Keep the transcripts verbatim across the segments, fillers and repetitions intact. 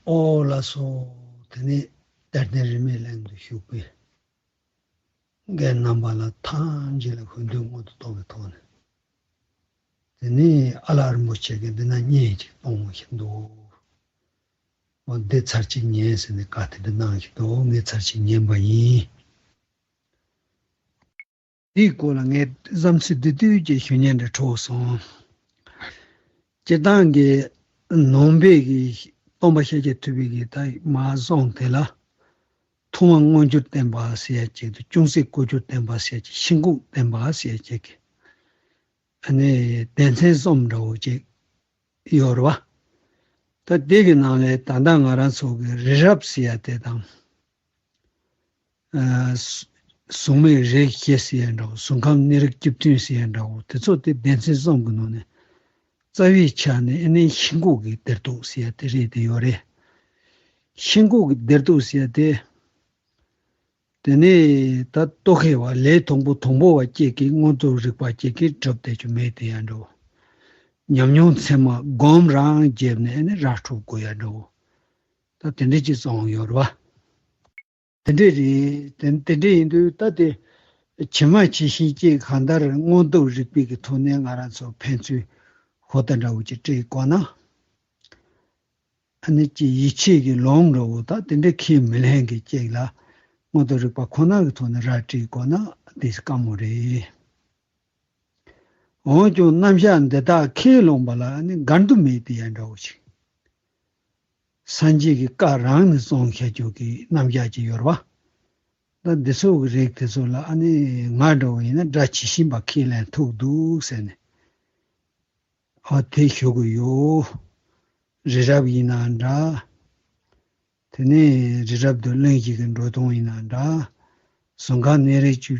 ཨོ་ལགས་སོ། དེ་ནས་གཏེར་སྟོན་རིས་མེད་གླིང་དུ་བཞུགས་པའི་རྒན་རྣམ་པ་ལ་ཐམས་ཅད་ལ་ཧུན་དུ་མངོན་དུ་རྟོགས་པའི་ཐོག་ནས། དེ་ནས་ཨ་ལགས་རིན་པོ་ཆེ་གིས་འདི་ན་བརྙན་ཅིག་གཏོང་བཞིན་འདུག་འོ་འདི་ཚར་གཅིག་ཉན་ཟེར་ནས་བཀའ་དེ་འདྲ་གནང་བཞིན་འདུག་ངས་ཚར་གཅིག་ཉན་པ་ཡིན། འདིའི་སྐོར་ལ་ངས་བསམ་ཚུལ་འདི་དུས་ཀྱི་ཞུ་སྙན་འདྲ་འཕྲོག་སོང་། སྤྱིར་བཏང་གི་ནང་པའི་གི་སྟོན་པ་ཤཱཀྱ་ཐུབ་པའི་གི་ད་མ་གསུངས་དེ་ལ། ཐུབ་དབང་མངོན་གྱུར་བསྟན་པ་ཟེར་ཡ་ཅིག་དང་། ཅུང་ཟད་གོ་རྒྱུར་བསྟན་པ་ཟེར་ཡ་ཅིག་ཤིན་ལྐོག་བསྟན་པ་ཟེར་ཡ་ཅིག་ཨ་ནི་སྡེ་ཚན་གསུམ་འདྲ་བོ་ཅིག་ཡོད་རེད་བ། ད་དེ་གི་ནང་ལས་ད་ལྟ་ང་རང་ཚོ་གི་རི་རབ་ཟེར་ཡ་དེ་དང་། ཨ། གཟུངས་མེད་རིགས་བཞི་ཟེར་ཡ་འདྲ་བོ། གཟུངས་ཁམས་གནས་རིགས་བཅུ་བདུན་ཟེར་ཡ་འདྲ་བོ། དེ་ཚོ་དེ་སྡེ་ཚན་གསུམ་གྱི་ནང་ནས་རྩ་བའི་ཆ་ནས་ཨ་ནི་ཤིན་ལྐོག་གི་གཏེར་ཐུག་ཟེར་ཡ་དེ་རེད། དེ་ཡོད་རེད། ཤིན་ལྐོག་གི་གཏེར་ཐུག་ཟེར་ཡ་དེ། དེ་ནས་ད་རྟོག་གེ་བ་ལས་དང་པོ་དང་པོ་བ་གཅིག་གིས་མངོན་རྟོགས་རིག་པ་གཅིག་གིས་གྲུབ་བསྡད་རྒྱུ་མེད་དེ་ཡ་འདྲ་བོ། ཉམས་མྱོང་ཚད་མ་སྒོམ་རང་བརྒྱབ་ནས་ཨ་ནི་ར་འཕྲོད་དགོས་ཡ་འདྲ་བོ། ད་དེ་འདྲ་ཅིག་གསུངས་ཡོད་རེད་བ། དེ་འདྲས་རེད། དེ་དེ་འདྲས་ཡིན་དུས་ད་དེ་ཇི་མ་ཇི་བཞིན་ཅིག་གང་ལྟར་མངོན་རྟོགས་རིག་པའི་གི་ཐོག་ནས་ང་རང་ཚོ་ཕན་ཚུན་ཧོ་ད་འདྲ་བོ་ཅིག་སྤྲད་དགོས་ན། ཨ་ནི་ཅིག་ཡིད་ཆེས་ཀྱི་ལོང་འདྲ་བོ་ད་དེ་འདྲས་ཁས་མི་ལེན་གི་ཅིག་ལ་མངོན་རྟོགས་རིག་པ་ཁོ་ན་གི་ཐོག་ནས་ར་སྤྲད་དགོས་ན་དེ་དཀའ་མོ་རེད། འོན་ཀྱང་རྣམ་གཞག་འདི་དག་ཁས་བླངས་པ་ལ་ཨ་ནི་འགལ་འདུ་མེད་དེ་ཡ་འདྲ་བོ་ཅིག་སངས་རྒྱས་ཀྱི་བཀའ་རང་ནས་གསུངས་བཞག་རྒྱུ་གི་རྣམ་གཞག་ཅིག་ཡོད་རེད་བ། ད་འདི་ཚོ་གི་རིགས་དེ་ཚོ་ལ་ཨ་ནི་ང་འདྲ་བོ་ཡིན་ན་སྒྲ་ཇི་བཞིན་པ་ཁས་ལེན་ཐུབ་འདུག་ཟེར་ནས། ཨ་དེ་ཞུ་གི་ཡོད། རི་རབ་ཡིན་ན་འདྲ། དེ་ནས་རི་རབ་ཏུ་གླིང་བཞི་གི་འགྲོ་སྟངས་ཡིན་ན་འདྲ། གཟུངས་ཁམས་གནས་རིགས་བཅུ་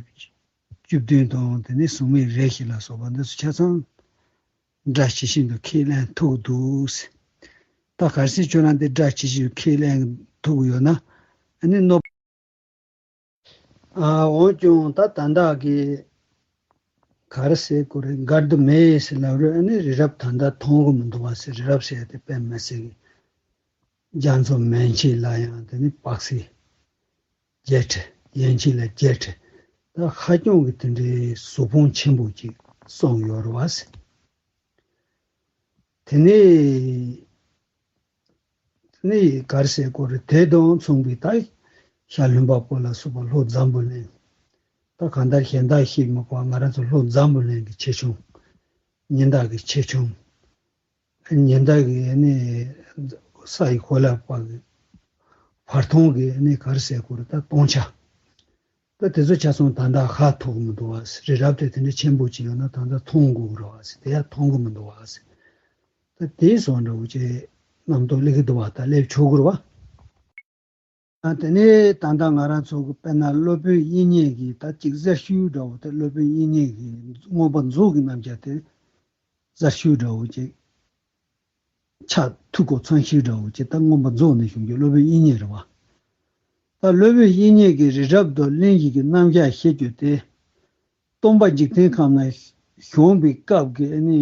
བཅུ་བདུན་དང་དེ་ནས་གཟུངས་མེད་རིགས་བཞི་ལ་སོགས་པ་འདི་ཚོ་ཆ་ཚང་སྒྲ་ཇི་བཞིན་དུ་ཁས་ལེན་ཐུབ་འདུག་ཟེར། ད་གལ་སྲིད་ཁྱོད་རང་འདི་སྒྲ་ཇི་བཞིན་ཁས་ལེན་ཐུབ་ཡོད་ན་ཨ་ནི་གནོད། ཨ་འོན་ཀྱང་ད་ད་ལྟ་གི་ག་རེ་ཟེར་དགོས་རེད། འགལ་འདུ་མེད་ཟེར་ལབ་རེད། ཨ་ནི་རི་རབ་ད་ལྟ་མཐོང་གི་མི་འདུག་བ་ཟེར། རི་རབ་ཟེར་ཡ་དེ་དཔེ་མི་སྲིད་གི་རྒྱ་མཚོ་མན་ཆད་ལ་ཡང་དེ་ནི་དཔག་ཚད་བརྒྱད་ཁྲི། ཡན་ཆད་ལ་བརྒྱད་ཁྲི། ད་ཧ་ཅང་གི་དེ་འདྲའི་གཟུགས་ཕུང་ཆེན་པོ་ཅིག་གསུངས་ཡོད་རེད་བ་ཟེར། དེ་ནས་ནི་ག་རེ་ཟེར་དགོས་རེད། དེ་དང་མཚུངས་པའི་ད་ཤར་ལྷུན་པ་པོ་ལ་སོགས་པ་ལྷོ་འཛམ་བུ་གླིང་། ད་གང་ལྟར་གཞན་དག་ཤེས་མི་དགོས། ང་རང་ཚོ་ལྷོ་འཛམ་བུ་གླིང་གི་ཆེ་ཆུང་། ཉི་ཟླ་གི་ཆེ་ཆུང་། ཉི་ཟླ་གི་ནི་ས་ཡི་གོ་ལ་བར་གི་བར་སྟོང་གི་ནི་ག་རེ་ཟེར་དགོས་རེད། ད་སྟོང་ཆ། ད་དེ་ཚོ་ཆ་ཚང་ད་ལྟ་ཧ་ཐུག་མི་འདུག་བ་ཟེར། རི་རབ་དེ་དེ་འདྲ་ཆེན་པོ་ཅིག་ཡོད་ན་ད་ལྟ་མཐོང་དགོས་རེད་བ་ཟེར། དེ་ཡང་མཐོང་གི་མི་འདུག་བ་ཟེར། ད་དེའི་བཟོ་འདྲ་བོ་ཅིག་རྣམ་རྟོག་སླེབས་ཀྱི་འདུག་བ། ད་སླེབས་ཆོག་གི་རེད་བ། ཨ་དེ་ནས་ད་ལྟ་ང་རང་ཚོ་གི་དཔེར་ན་སློབ་དཔོན་དབྱིག་གཉེན་གྱི་ད་ཅིག་གསལ་ཤོས་འདྲ་བོ་དེ། སློབ་དཔོན་དབྱིག་གཉེན་གྱི་མངོན་པ་རྫོགས་ཀྱི་རྣམ་གཞག་དེ་གསལ་ཤོས་འདྲ་བོ་ཅིག་ཆ་ཐུག་གོ་ཚང་ཤོས་འདྲ་བོ་ཅིག་ད་མངོན་པ་རྫོགས་ནས་བྱུང་རྒྱུ་སློབ་དཔོན་དབྱིག་གཉེན་རེད་བ། ད་སློབ་དཔོན་དབྱིག་གཉེན་གྱིས་རི་རབ་དང་གླིང་བཞི་གི་རྣམ་གཞག་བཤད་རྒྱུ་དེ། སྟོན་པ་འཇིག་རྟེན་ཁམས་ན་བྱོན་པའི་སྐབས་ཀྱི་ཨ་ནི་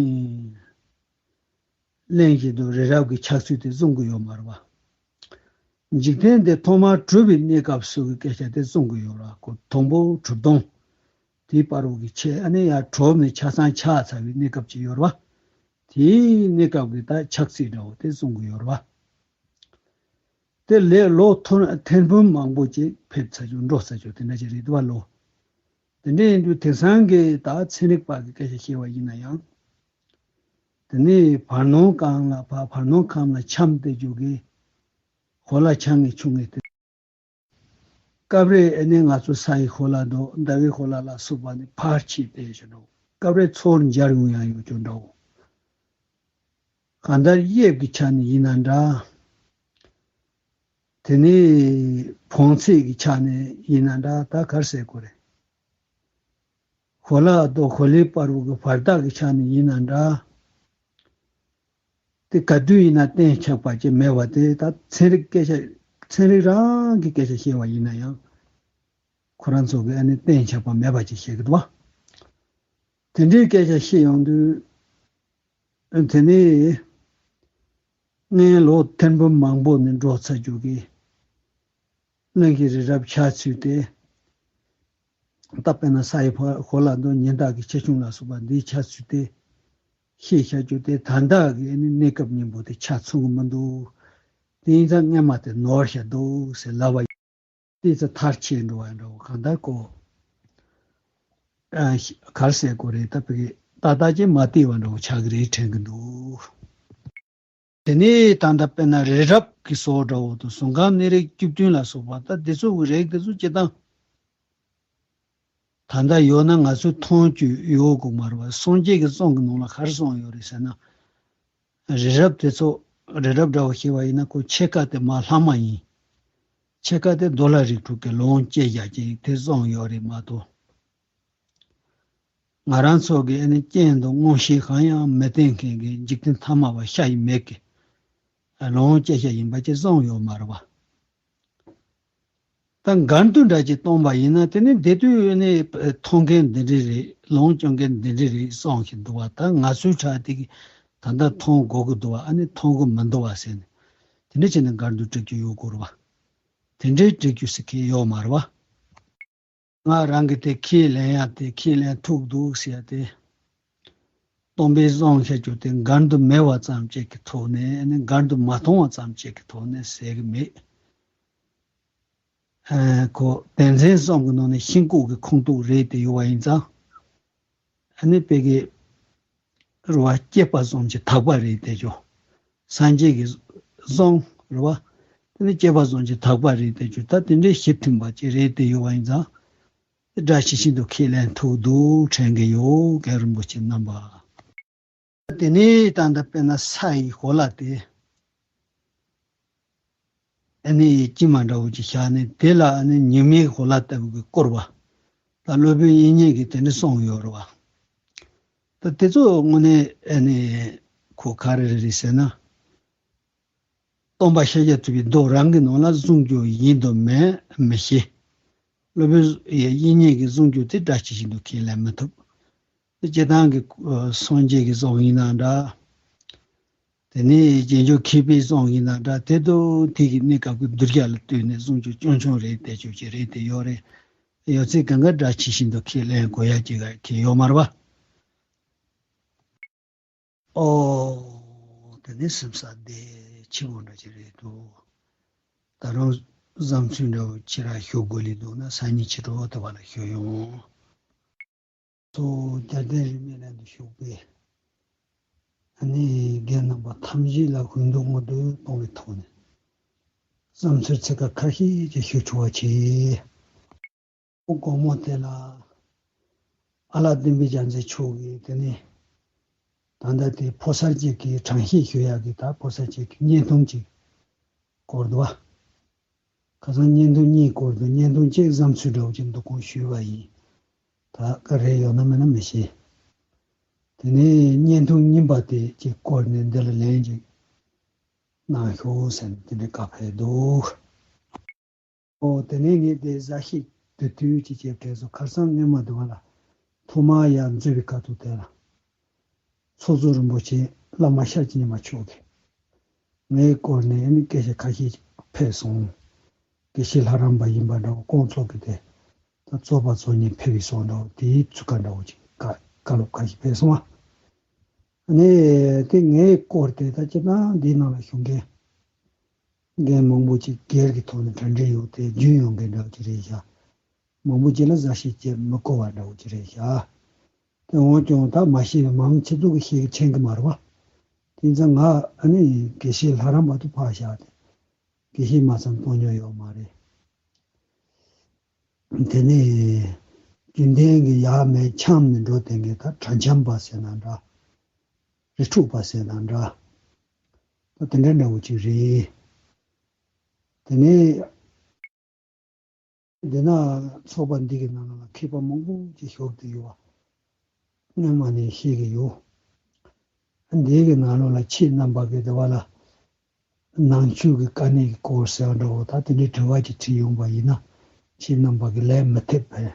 གླིང་བཞི་དང་རི་རབ་ཀྱི་ཆགས་ཚུལ་དེ་གསུང་གི་ཡོད་མ་རེད་བ། འཇིག་རྟེན་འདི་ཐོག་མར་གྲུབ་པའི་གནས་སྐབས་སུ་གི་སྐད་ཆ་དེ་གསུང་གི་ཡོད་རེད་བ། ཁོ་དང་པོ་གྲུབ་སྟངས། དེའི་བར་དུ་གི་ཆེ་ཨ་ནི་ཡར་གྲུབ་ནས་ཆ་ཚང་ཆགས་ཚར་བའི་གནས་སྐབས་ཅིག་ཡོད་རེད་བ། དེའི་གནས་སྐབས་ཀྱི་ད་ཆགས་ཚུལ་འདྲ་བོ་དེ་གསུང་གི་ཡོད་རེད་བ། དེ་ལས་ལོ་ཐོ་ཐེར་འབུམ་མང་པོ་ཅིག་ཕེབས་ཚར་ཆོག་འགྲོ་ཚར་ཆོག་དེ་འདྲ་ཅིག་རེད་འདུག་བ་ལོ། དེ་འདྲ་ཡིན་དུས་དེང་སང་གི་ད་ཚན་རིག་པ་གི་སྐད་ཆ་བཤད་པ་ཡིན་ན་ཡང་། དེ་ནས་བར་སྣང་གང་ལ་བར་བར་སྣང་ཁམས་ལ་འཁྱམས་ཏེ་འཇུག་གི་གོ་ལ་ཆུང་ངེ་ཆུང་ངེ་དེ། སྐབས་རེ་ཨ་ནི་ང་ཚོ་ས་ཡི་གོ་ལ་དང་ཟླ་བའི་གོ་ལ་ལ་སོགས་པ་ནི་ཕར་ཕྱིན་ཏེ་བཞིན་འགྲོ། སྐབས་རེ་ཚུར་འབྱར་ཡོང་ཡང་ཡོང་རྒྱུ་འདྲ་བོ། གང་ལྟར་དབྱིབས་ཀྱི་ཆ་ནས་ཡིན་ན་འདྲ། དེ་ནས་བོངས་ཚད་ཀྱི་ཆ་ནས་ཡིན་ན་འདྲ། ད་ག་རེ་ཟེར་དགོས་རེད། གོ་ལ་དང་གོ་ལའི་བར་དུ་གི་བར་ཐག་གི་ཆ་ནས་ཡིན་ན་འདྲ། དེ་ག་དུས་ཡིན་ན་གཏན་ཆགས་པ་ཅིག་མེད་པ་དེ་ད་ཚན་རིག་སྐད་ཆ། ཚན་རིག་རང་གི་སྐད་ཆ་བཤད་པ་ཡིན་ན་ཡང་། ཁོ་རང་ཚོ་གི་ཨ་ནི་གཏན་ཆགས་པ་མེད་པ་ཅིག་བཤད་ཀྱི་འདུག་བ། དེ་འདྲའི་སྐད་ཆ་བཤད་ཡོང་དུས། དེ་ནས་ སྔོན་ལོ་ཐེར་འབུམ་མང་པོ་ནས་འགྲོ་ཚར་རྒྱུ་གི་གླིང་གི་རི་རབ་ཆགས་ཚུལ་དེ། ད་དཔེར་ན་ས་ཡི་ཕོ་ཧོ་ལ་འདུ་ཉི་ཟླ་གི་ཆེ་ཆུང་ལ་སོགས་པ་འདིའི་ཆགས་ཚུལ་དེ་ཤེས་བྱ་རྒྱུ་དེ་ད་ལྟ་གི་ཨ་ནི་གནས་སྐབས་སྙིང་པོ་དེ་ཆགས་ཚུགས་གི་མི་འདུག་དེ་ཡིན་ཙང་སྔོན་མ་དེ་ནོར་བཞག་འདུག་ཟེར་ལབ་པ་ཡིན། དེ་ཚོ་མཐར་ཕྱིན་འགྲོ་བ་འདྲ་བོ་གང་ལྟར་ཀོ། ཨ་གར་སའི་སྐོར་རེད། ད་ཕ་གི་ཏག་ཏག་ཅིག་མ་བལྟས་པ་འདྲ་བོ་ཆགས་ཀྱི་རེད་དྲན་གྱི་འདུག་དེ་ནས་ད་ལྟ་དཔེར་ན་རི་རབ་ཀྱི་སོགས་འདྲ་བོ་དང་གཟུགས་ཁམས་གནས་རིགས་བཅུ་བདུན་ལ་སོགས་པ་ད་དེ་ཚོ་གི་རིགས་དེ་ཚོ་སྤྱིར་བཏང་ད་ལྟ་ཡོད་ན་ང་ཚོས་མཐོང་རྒྱུ་ཡོད་དགོས་མ་རེད་བ། སངས་རྒྱས་ཀྱི་གསུང་གི་ནང་ལ་ག་རེ་གསུངས་ཡོད་རེད་ཟེར་ན། རི་རབ་དེ་ཚོ་རི་རབ་འདྲ་བོ་ཞེས་པ་ཡིན་ན་ཁོ་ཕྱེད་ཀ་དེ་མར་ལྷག་མ་ཡིན། ཕྱེད་ཀ་དེ་རྡོ་ལ་རིགས་དྲུག་གི་ལོངས་སྤྱད་བཞག་ཅིག་དེ་གསུངས་ཡོད་རེད་མ་གཏོགས། ང་རང་ཚོ་གི་ཨ་ནི་རྐྱེན་དང་མངོན་ཤེས་གང་ཡང་མི་བསྟེན་མཁན་གྱི་འཇིག་རྟེན་ཐ་མལ་པ་ཤ་ཡི་མིག་གི་ལོངས་སྤྱད་བཞག་ཡིན་པ་ཅིག་གསུངས་ཡོད་མ་རེད་བ། ད་འགལ་འདུ་འདྲ་ཅིག་སྟོན་པ་ཡིན་ན་དེ་ནི་དེ་དུས་ནི་མཐོང་མཁན་འདི་འདྲ་རེད། ལོངས་སྤྱོད་མཁན་འདི་འདྲ་རེད་གསུང་བཞིན་འདུག་བ། ད་ང་ཚོའི་ཕྲག་དེ་གི་ད་ལྟ་མཐོང་དགོས་ཀྱི་འདུག་བ། ཨ་ནི་མཐོང་གི་མི་འདུག་བ་ཟེར་ནས་དེ་འདྲ་བྱས་ནས་འགལ་འདུ་སྒྲིག་རྒྱུ་ཡོད་དགོས་རེད་བ། དེ་འདྲའི་སྒྲིག་རྒྱུ་ཟེར་མཁན་ཡོད་མ་རེད་བ། ང་རང་གི་དེ་ཁས་ལེན་ཡ་དེ་ཁས་ལེན་ཐུབ་འདུག་ཟེར་ཡ་དེ། སྟོན་པས་གསུངས་བཞག་རྒྱུ་དེ་འགལ་འདུ་མེད་པ་ཙམ་གཅིག་གི་ཐོག་ནས་ནི་འགལ་འདུ་མ་མཐོང་བ་ཙམ་གཅིག་གི་ཐོག་ནས་ཟེར་གི་མེད། ཨ་ཁོ་དོན་ཚན་གསུམ་གི་ནང་ནས་ཤིན་ལྐོག་གི་ཁུངས་གཏུགས་རེད་དེ་ཡོད་པ་ཡིན་ཙང་། ཨ་ནི་དཔེ་གི་རུ་བ་སྐྱེས་པ་བཟུང་གི་དག་པ་རེད་དེ་ཅོ། སངས་རྒྱས་ཀྱི་གསུང་རུ་བ་དེ་ནི་སྐྱེས་པ་བཟུང་གི་དག་པ་རེད་དེ་ཅོ། ད་དེ་འདྲའི་གཞི་མཐུན་པ་ཅིག་རེད་དེ་ཡོད་པ་ཡིན་ཙང་། དེ་འདྲ་ཞིག་ཤིན་ཏུ་ཁས་ལེན་ཐུབ་འདུག་དྲན་གྱི་ཡོད། རྒན་རིན་པོ་ཆེ་རྣམ་པ། དེ་ནས་ད་ལྟ་དཔེར་ན་ས་ཡི་གོ་ལ་དེ། ཨ་ནི་དཀྱིལ་མ་འདྲ་བོ་ཅིག་བཞག་ནས་དེ་ལ་ཨ་ནི་ཉི་མའི་གོ་ལ་ལྟ་བུ་གི་བསྐོར་བ། ད་སློབ་དཔོན་དབྱིག་གཉེན་གྱིས་དེ་འདྲ་གསུངས་ཡོད་རེད་བ། ད་དེ་ཚོ་དངོས་གནས་ཨ་ནི་ཁོ་ག་རེ་རེད་ཟེར་ན། སྟོན་པ་ཤཱཀྱ་ཐུབ་པའི་མདོ་རང་གི་ནང་ལ་གསུང་རྒྱུ་ཡིན་དང་མིན་མི་ཤེས། སློབ་དཔོན་དབྱིག་གཉེན་གྱིས་གསུང་རྒྱུ་དེ་འདྲ་ཅིག་བཞིན་དུ་ཁས་ལེན་མི་ཐུབ། སྤྱིར་བཏང་གི་སངས་རྒྱས་ཀྱི་གསུང་ཡིན་ན་འདྲ། དེ་ནས་རྗེས་འཇུག་མཁས་པའི་གསུང་ཡིན་ན་འདྲ། དེ་དང་དེ་གི་གནས་སྐབས་ཀྱི་གདུལ་བྱ་ལ་ལྟོས་ནས་གསུང་རྒྱུ་ཆུང་ཆུང་རེད་དེ་ཆོས་ཅིག་རེད་དེ་ཡོད་རེད། ཡོད་ཚད་གང་ག་འདྲ་ཅིག་བཞིན་དུ་ཁས་ལེན་དགོས་ཡ་ཅིག་ག་ཁས་ཡོད་མ་རེད་བ། ཨོ། དེ་ནས་སེམས་ས་བདེ་ཆེ་བོ་འདྲ་ཅིག་རེད་འདུག་ད་རུང་བསམ་ཚུལ་འདྲ་བོ་ཅིག་ར་ཞུ་དགོས་ལེ་འདུག་ན་སང་ཉིན་ཕྱི་དྲོ་དེ་བ་ལ་ཞུ་ཡོང་། ཚོ་རྒྱལ་ལྡན་རིས་མེད་གླིང་དུ་བཞུགས་པའི་ཨ་ནི་རྒན་རྣམ་པ་ཐམས་ཅད་ལ་གུས་འདུད་བསྔོ་འདུན་གཏོང་བའི་ཐོག་ནས་བསམ་ཚུལ་ཚིག་ཁ་ཁ་ཤས་ཅིག་ཞུ་ཆོག་པ་བྱེད། དགོང་མོ་དེ་ལ་ཨ་ལགས་བསྟན་པའི་རྒྱལ་མཚན་མཆོག་གིས་དེ་ནས་ད་ལྟ་དེ་ཕོ་གསར་ཅིག་གི་གྲངས་བཤད་ཞུ་ཡག་གི་ད་ཕོ་གསར་ཅིག་གི་བརྙན་ཐུང་ཅིག་བསྐུར་འདུག་བ། ཁ་སང་བརྙན་ཐུང་གཉིས་བསྐུར་འདུག་བརྙན་ཐུང་གཅིག་བསམ་ཚུལ་འདྲ་བོ་ཅིག་འདུག་གོང་ཞུས་པ་ཡིན། ད་ག་རེ་ཡོད་ན་མེད་ན་མི་ཤེས། དེ་ནས་བརྙན་ཐུང་རྙིང་པ་དེ་ཅིག་བསྐུར་ནས་འདི་ལ་ལན་ཅིག་གནང་ཤོག་ཟེར་ནས་དེ་འདྲའི་བཀའ་ཕེབས་འདུག་ཨོ་དེ་ནས་ངས་དེ་གཟའ་ཤིག་དུས་དུས་ཀྱི་ཅེས་བྲིས་སོ། ཁར་སང་སྔོན་མ་དུ་བ་ལ་ཐོག་མར་ཡར་འཛུལ་བའི་ཁ་ཐུག་དེ་ལ་ཚོགས་གཙོ་རིན་པོ་ཆེ་བླ་མ་ཤར་གྱི་ཉི་མ་མཆོག་གིས་ངའི་སྐོར་ནས་ཨ་ནི་སྐད་ཆ་ཁ་ཤས་ཕེབས་སོང་། དགེ་བཤེས་ལྷ་རམས་པ་ཡིན་པ་འདྲ་བོ་སྐོང་ཚོགས་ཀྱི་དེ་ད་གཙོ་པ་གཙོ་གཉེར་ཕེབས་ཡི་སོང་འདྲ་བོ་དེའི་ཚུལ་ཁ་འདྲ་བོ་ཅིག་བཀའ་བཀའ་སློབ་ཁ་ཤས་ཕེབས་སོང་བ། ཨ་ནི་དེ་ངའི་སྐོར་དེ་ད་སྤྱིར་བཏང་འདིའི་ནང་ལ་བཞུགས་མཁན་རྒན་མང་པོ་ཅིག་སྒེར་གྱི་ཐོག་ནས་གྲ་སྒྲིག་ཡོད་དེ་རྒྱུན་ཡོང་མཁན་འདྲ་བོ་ཅིག་རེད་ཤག་མང་པོ་ཅིག་ལ་གཟའ་ཞིག་ཅེས་མི་གོ་བ་འདྲ་བོ་ཅིག་རེད་ཤག་དེ་འོན་ཀྱང་ད་མ་ཤེས་པའི་མང་ཆེ་ཚོ་གི་ཤེས་ཀྱི་མཁྱེན་གྱི་མ་རེད་བ། དེ་ཙང་ང་ཨ་ནི་དགེ་བཤེས་ལྷ་རམས་པ་དུ་ཕར་བཞག་སྟེ་དགེ་བཤེས་མ་ཚང་གཏོང་མྱོང་ཡོད་མ་རེད། དེ་ནས་རྒྱུན་ལྡན་གྱི་ཡར་མར་འཁྱམས་ནས་འགྲོ་བསྡད་མཁན་ད་གྲྭ་འཁྱམས་པ་ཟེར་ན་འདྲ། རི་ཕྲུག་པ་ཟེར་ན་འདྲ། ད་དེ་འདྲ་འདྲ་བོ་ཅིག་རེད། དེ་ནས་འདི་ན་ཚོགས་པ་འདི་གི་ནང་ལ་མཁས་པ་མང་པོ་ཅིག་ཞུགས་བསྡད་ཡོད་པ་སྔོན་མ་ནས་ཤེས་ཀྱི་ཡོད། འདི་གི་ནང་ལོགས་ལ་ཁྱེད་རྣམ་པ་གི་དེ་བ་ལ་ནང་ཆོས་ཀྱི་དཀའ་གནད་ཀྱི་སྐོར་ཟེར་བ་འདྲ་བོ་ད་དེ་འདྲའི་དྲི་བ་ཅིག་དྲིས་ཡོང་པ་ཡིན་ན་ཁྱེད་རྣམ་པ་གི་ལན་མི་ཐེབས་པས་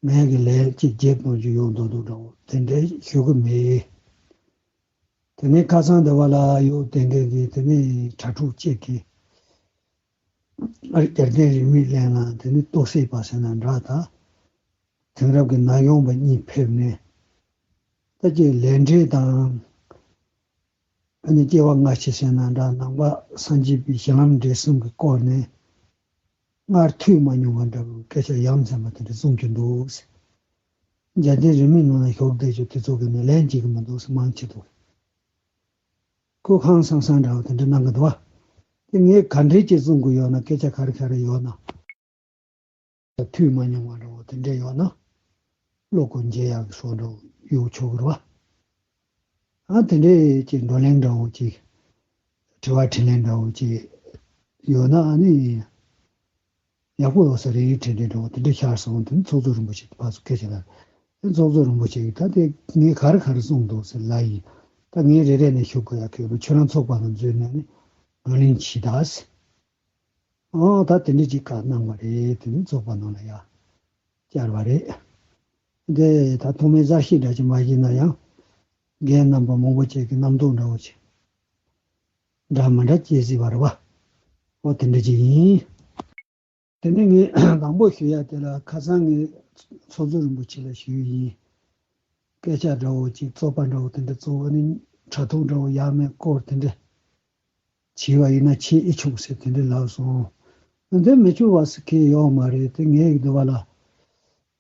ངས་གི་ལན་ཅིག་བརྗེད་གཏོང་རྒྱུ་ཡོང་མདོག་མདོག་འདྲ་བོ་དེ་འདྲའི་ཞུ་གི་མེད། དེ་ནས་ཁ་སང་དེ་བ་ལ་ཡོད་དེ་འདྲ་གི་དེ་ནས་གྲྭ་ཕྲུག་གཅིག་གིས་རྒྱལ་བསྟན་རིས་མེད་གླིང་ལ་དེ་ནས་རྟོགས་སད་པ་ཟེར་ན་འདྲ་ད། དེང་རབས་ཀྱི་ནད་ཡམས་པ་གཉིས་ཕེབས་ནས་ད་ཀྱི་ལས་འབྲས་དང་། ཨ་ནི་སྐྱེ་བ་སྔ་ཕྱི་ཟེར་ན་འདྲ། ནང་པ་སངས་རྒྱས་པའི་གཞི་ལམ་འབྲས་གསུམ་གྱི་སྐོར་ནས་སྔར་ཐོས་མ་མྱོང་བ་འདྲ་བོའི་སྐད་ཆ་ཡ་མཚན་པ་དེ་འདྲ་གསུང་གི་འདུག་ཟེར། རྒྱལ་བསྟན་རིས་མེད་ནང་ལ་ཞུགས་བསྡད་རྒྱུ་དེ་ཚོ་གི་ནི་ལན་གཅིག་གི་མི་འདུག་ཟེར་མང་ཆེ་འདུག། ཁོས་ཧང་སང་སང་འདྲ་བོ་དེ་འདྲ་གནང་གི་འདུག་བ། དེ་ངས་ག་འདྲས་ཅིག་གསུང་དགོས་ཡོད་ན། སྐད་ཆ་ག་རེ་ག་རེ་ཡོད་ན། ཐོས་མ་མྱོང་བ་འདྲ་བོ་དེ་འདྲ་ཡོད་ན། བློ་ཁོག་འཇལ་ཡག་གི་སོགས་འདྲ་བོ་ཡོད་ཆོག་གི་རེད་བ། ཨ་དེ་འདྲས་ཀྱི་བགྲོ་གླེང་འདྲ་བོ་ཅིག། དྲི་བ་དྲིས་ལན་འདྲ་བོ་ཅིག་ཡོད་ན་ཨ་ནི་ཡག་པོ་ཡོད་ས་རེད། དྲི་ལན་འདྲ་བོ་དེ་འདྲ་ཤར་སོང་། དེ་ནི་ཚོགས་གཙོ་རིན་པོ་ཆེ་ཕར་ཚུར་སྐད་ཆ་ལ། དེ་ཚོགས་གཙོ་རིན་པོ་ཆེ་གིས་ད་དེ་ངས་ག་རེ་ག་རེ་གསུངས་འདུག་ཟེར་ལབ་ཡིན། ད་ངས་རེ་རེ་ནས་ཞུ་དགོས་ཡག་གི་ཡོད་པ། ཁྱོད་རང་ཚོགས་པ་ནང་འཛུལ་ནས་ནི་བགྲོ་གླེང་བྱེད་ད་ཟེར། ཨོ་ད་དེ་འདྲ་ཅིག་བཀའ་གནང་བ་རེད། དེ་ནི་ཚོགས་པ་ནང་ལ་ཡར་བཅར་བ་རེད། འདི་ད་ཐོག་མའི་གསར་ཤེས་འདྲ་ཅིག་མ་ཤེས་ན་ཡང་རྒན་རྣམ་པ་མང་པོ་ཅིག་གི་རྣམ་རྟོག་འདྲ་བོ་ཅིག་འདྲ་མི་འདྲ་སྐྱེ་སྲིད་པ་རེད་བ། ཨོ་དེ་འདྲ་ཅིག་ཡིན། དེ་ནས་ངས་དང་པོ་ཞུ་ཡ་དེ་ལ་ཁ་སང་ངས་ཚོགས་གཙོ་རིན་པོ་ཆེ་ལ་ཞུས་ཡིན། སྐད་ཆ་འདྲ་བོ་ཅིག་རྩོད་པ་འདྲ་བོ་དེ་འདྲ་གཙོ་བོ་ནི་དྲ་ཐོག་འདྲ་བོ་ཡ་མའི་སྐོར་དེ་འདྲ་བྱས་པ་ཡིན་ན་བྱེད་ཨེ་ཆོག་ཟེར་དེ་འདྲ་ལབ་སོང་། འདི་མི་ཆོག་པ་ཟེར་མཁན་ཡོད་མ་རེད། དེ་ངས་འདི་བ་ལ་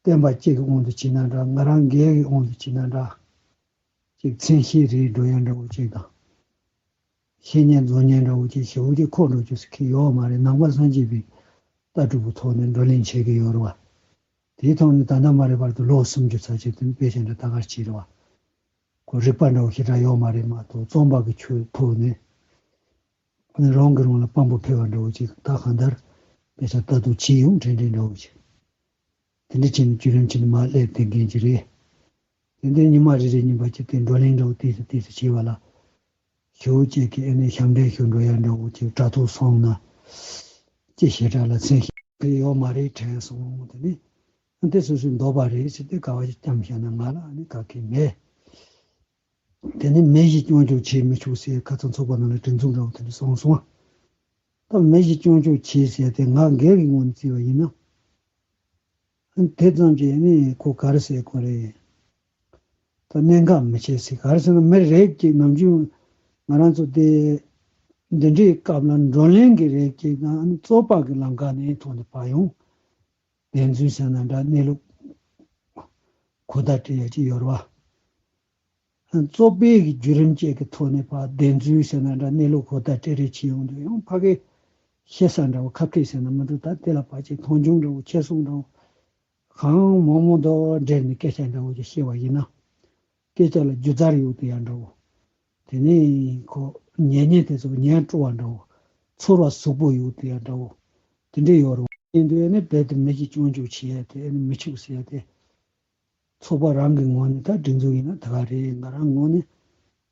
བསྟན་པ་སྤྱི་གི་དབང་དུ་བྱས་ན་འདྲ། ང་རང་སྒེར་གྱི་དབང་དུ་བྱས་ན་འདྲ། ཅིག་མཚན་ཤས་རེད་འགྲོ་ཡ་འདྲ་བོ་ཅིག་དང་། བཤད་ཉན་རྫོགས་ཉན་འདྲ་བོ་ཅིག་ཞེ་བོ་ཅིག་ཁོག་འགྲོ་རྒྱུ་ཟེར་མཁན་ཡོད་མ་རེད། ནང་པ་སངས་རྒྱས་པའི་ལྟ་གྲུབ་ཀྱི་ཐོག་ནས་བགྲོ་གླེང་བྱེད་ཀྱི་ཡོད་རེད་བ། དེའི་ཐོག་ནས་ད་ལྟ་མ་རེད་བར་དུ་ལོ་སུམ་ཅུ་ཙམ་ཅིག་དེ་དཔེ་ཆ་འདྲ་ལྟ་གར་བྱས་རེད་བ། ཁོ་རིག་པ་འདྲ་བོ་ཞེ་དྲག་ཡོད་མ་རེད་མ་གཏོགས། རྩོམ་པ་གི་ཆོས་ཐོག་ནས་རང་གིས་རང་ལ་དཔང་པོ་ཕུལ་བ་འདྲ་བོ་ཅིག་ད་གང་ལྟར་དཔེ་ཆ་ལྟ་རྟོག་བྱས་ཡོང་། འདྲེན་འདྲེན་འདྲ་བོ་ཅིག་དེ་འདྲ་བྱས་ནས་བརྒྱུད་རིམ་བྱས་ནས་མར་སླེབས་བསྡད་མཁན་ཅིག་རེད། དེ་འདྲའི་ཉི་མ་རེ་རེ་ཉིན་པ་ཅིག་དེ་བགྲོ་གླེང་འདྲ་བོ་ཏོག་ཙམ་ཏོག་ཙམ་བྱས་པ་ལ། ཞེ་བོ་ཅིག་གིས་ཨ་ནི་ཞབས་འདྲེན་ཞུ་འགྲོ་ཡ་འདྲ་བོ་ཅིག་དྲ་ཐོག་སོང་ན་ཅི་ཞེ་དྲག་ལ་མཚན་ཤས་ཡོད་མ་རེད་དྲན་སོང་། དེ་ནི་ཨ་དེ་སོ་སོའི་འདོད་པ་རེད་ཟེར་ཏེ་དཀའ་བ་ཞིག་བརྐྱངས་བཞག་ན་ང་ལ་ཨ་ནི་དཀའ་གི་མེད། དེ་ནི་མི་གཞི་སྐྱོན་སྐྱོན་བྱེད་མི་ཆོག་ཟེར་ཁ་སང་ཚོགས་པ་ནང་ལ་སྒྲིག་འཛུགས་འདྲ་བོ་དེ་འདྲ་སོང་སོང་། ད་མི་གཞི་སྐྱོན་སྐྱོན་བྱེད་ཟེར་ཏེ་ང་སྒེར་གྱི་ངོས་ནས་བརྩིས་པ་ཡིན་ན། དེ་ཙམ་གྱིས་ནི་ཁོ་ག་རེ་ཟེར་དགོས་རེད། ད་གནད་འགག་མི་ཆེ་ཟེར། ག་རེ་ཟེར་ན་མི་རེ་གཅིག་ནམ་རྒྱུན་ང་རང་ཚོ་དེ་འདི་འདྲའི་སྐབས་ལ་བགྲོ་གླེང་གི་རེ་གཅིག་དང་རྩོད་པ་གི་ལམ་ཁ་ནས་ཐོག་ནས་ཕར་ཡོང་། བདེན་རྫུན་ཟེར་ན་འདྲ། གནས་ལུགས་གོ་བརྡ་སྤྲད་ཡ་ཅིག་ཡོད་རེད་བ། རྩོད་པའི་གི་བརྒྱུད་རིམ་བཅས་ཀྱི་ཐོག་ནས་ཕར་བདེན་རྫུན་ཟེར་ན་འདྲ། གནས་ལུགས་གོ་བརྡ་སྤྲད་རེས་བྱེད་ཡོང་དུས་ཡང་ཕ་གི་ཤེས་ས་འདྲ་བོ་ཁ་སྐད་ཟེར་ན་མི་འདུག་ད་དེ་ལ་ཕར་ཅིག་མཐོང་ཆུང་འདྲ་བོ་ཁྱད་གསོད་འདྲ་བོ་གང་མང་མང་དུ་འདྲེས་ནས་སྐད་ཆ་འདྲ་བོ་ཅིག་བཤད་པ་ཡིན་ན། སྐད་ཆ་ལ་སྒྱུ་རྩལ་ཡོད་དེ་ཡ་འདྲ་བོ། དེ་ནས་ཁོ་ཉན་ཉན་དེ་ཚོ་ཉན་སྤྲོ་བ་འདྲ་བོ། ཚོར་བ་ཟུག་པོ་ཡོད་དེ་ཡ་འདྲ་བོ། དེ་འདྲ་ཡོད་རེད་བ། ཡིན་དུས་ཨ་ནི་རྦད་དེ་མི་གཞི་སྐྱོན་སྐྱོན་བྱེད་ཡ་དེ་ཨ་ནི་མི་ཆོག་ཟེར་ཡ་དེ། ཚོགས་པ་རང་གི་ངོས་ནས་ད་སྒྲིག་འཛུགས་ཡིན་ན་ད་ག་རེད། ང་རང་ངོས་ནས་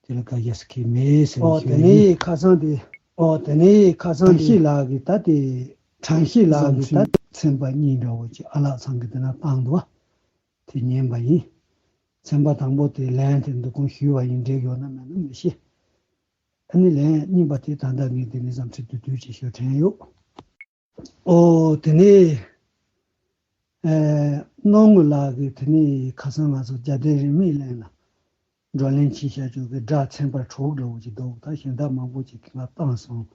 དེ་ལ་དགག་རྒྱག་ཟེར་མཁན་མེད་ཟེར་ནས་ཨོ་ཞུ་དེ་ཡ་ནས་ཡིན། ཁ་སང་དེ་ཨོ་དེ་ནས་ཁ་སང་དྲང་ཤེས་ལགས་ཀྱིས་ད་དེ་དྲང་ཤེས་ལགས་ཀྱིས་ད་ཚན་པ་གཉིས་འདྲ་བོ་ཅིག་ཨ་ལགས་ཚང་གི་དེ་ན་བཏང་འདུག་བ། དེ་ཉན་པ་ཡིན། ཚན་པ་དང་པོ་དེ་ལན་དེ་འདུག་གོང་ཞུས་པ་ཡིན། འགྲིག་ཡོད་ན་མེད་ན་མི་ཤེས། ཨ་ནི་ལན་གཉིས་པ་དེ་ད་ལྟ་ངས་དེ་ནས་བསམ་ཚུལ་བསྡུས་བསྡུས་ཅིག་ཞུ་དྲན་ཡོད། ཨོ་དེ་ནས་ཨེ་རྣོ་ངུ་ལགས་ཀྱིས་དེ་ནས་ཁ་སང་ང་ཚོ་རྒྱལ་བསྟན་རིས་མེད་གླིང་ལ་བགྲོ་གླེང་བྱས་བཞག་ཆོག་གི་སྒྲ་ཚན་པ་དྲུག་འདྲ་བོ་ཅིག་འདུག་ད་གཞན་དག་མང་པོ་ཅིག་གིས་ང་བཏང་སོང་།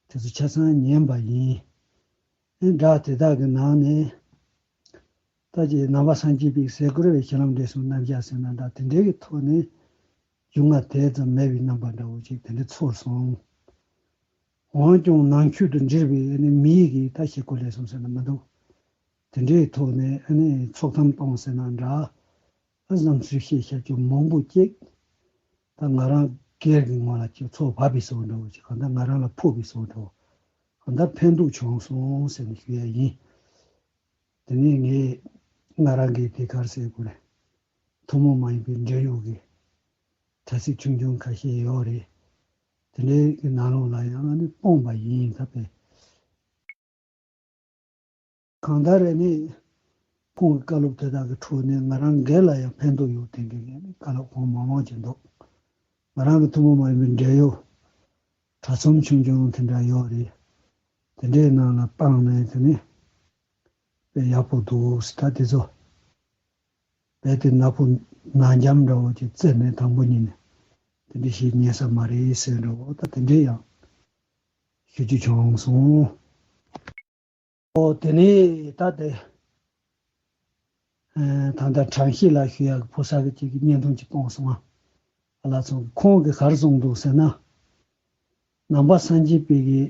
དེ་ཚོ་ཆ་ཚང་ཉན་པ་ཡིན། ཨེ་སྒྲ་དེ་དག་གི་ནང་ནས་ད་ཅིག་ནང་པ་སངས་རྒྱས་པའི་ཟས་གོ་ར་བའི་གཞི་ལམ་འབྲས་གསུམ་རྣམ་གཞག་ཟེར་ན་འདྲ། དེ་འདྲའི་གི་ཐོག་ནས་རྒྱུས་མངའ་དེ་ཙམ་མེད་པའི་རྣམ་པ་འདྲ་བོ་ཅིག་དེ་འདྲ་ཚོར་སོང་། འོན་ཀྱང་ནང་ཆོས་དང་འབྲེལ་བའི་ཨ་ནི་མིའི་གི་ད་ཞིག་གོ་ལས་སོང་ཟེར་ན་མི་འདུག་དེ་འདྲའི་ཐོག་ནས་ཨ་ནི་ཚོགས་ཐམ་གཏོང་ཟེར་ན་འདྲ། ཨ་བསམ་ཚུལ་བཤད་བཤད་རྒྱུ་མང་པོ་ཅིག་ད་ང་རང་སྒེར་གྱི་ངོས་ལ་ཅིག་ཚོར་བབས་པའི་བཟོ་འདྲ་བོ་ཅིག་གང་ལྟར་ང་རང་ལ་ཕོག་པའི་བཟོ་འདྲ་བོ། གང་ལྟར་ཕན་ཐོགས་བྱུང་སོང་ཟེར་ནས་ཞུ་ཡ་ཡིན། དེ་ནས་ངས་ང་རང་གིས་དེ་གར་ཟེར་དགོས་རེད། ཐུན་མོང་མ་ཡིན་པའི་འབྲེལ་ཡོད་ཀྱི་དྲ་ཚིགས་ཆུང་ཆུང་ཁ་ཤས་ཡོད་རེད། དེ་འདྲའི་གི་ནང་ལོགས་ལ་ཡང་ཨ་ནི་སྤུངས་པ་ཡིན། ད་དཔེ་གང་ལྟར་ཨ་ནི་ཁོང་གི་བཀའ་སློབ་དེ་དག་གི་ཁྲོད་ནས་ང་རང་སྒེར་ལ་ཡང་ཕན་ཐོགས་ཡོད་དེ་འདྲའི་གི་ཨ་ནི་བཀའ་སློབ་གང་མང་མང་ཅིག་འདུག་ང་རང་གི་ཐུན་མོང་མ་ཡིན་པའི་འབྲེལ་ཡོད་གྲྭ་ཚང་ཆུང་ཆུང་དེ་འདྲ་ཡོད་རེད། དེ་འདྲའི་ནང་ལ་བཏང་ནས་དེ་ནི་དཔེ་ཡག་པོ་འདུག་ཟེར། ད་དེ་ཚོ་རྦད་དེ་ནག་པོ་ནག་འཇམ་འདྲ་བོ་ཅིག་བཙལ་ནས་དང་པོ་ཉིད་ནས་དེ་འདྲ་ཞིག་ཉན་ས་མ་རེད་ཟེར་འདྲ་བོ། ད་དེ་འདྲའི་ཡང་ཞུ་རྒྱུ་བྱུང་སོང་། ཨོ་དེ་ནས་ད་དེ་ད་ལྟ་དྲང་ཤེས་ལ་ཞུ་ཡག་གི་ཕོ་གསར་གྱི་ཅིག་གི་བརྙན་ཐུང་ཅིག་གཏོང་སོང་ང་། ཨ་ལ་ཚོ་ཁོང་གིས་ག་རེ་གསུངས་འདུག་ཟེར་ན། ནང་པ་སངས་རྒྱས་པའི་གི་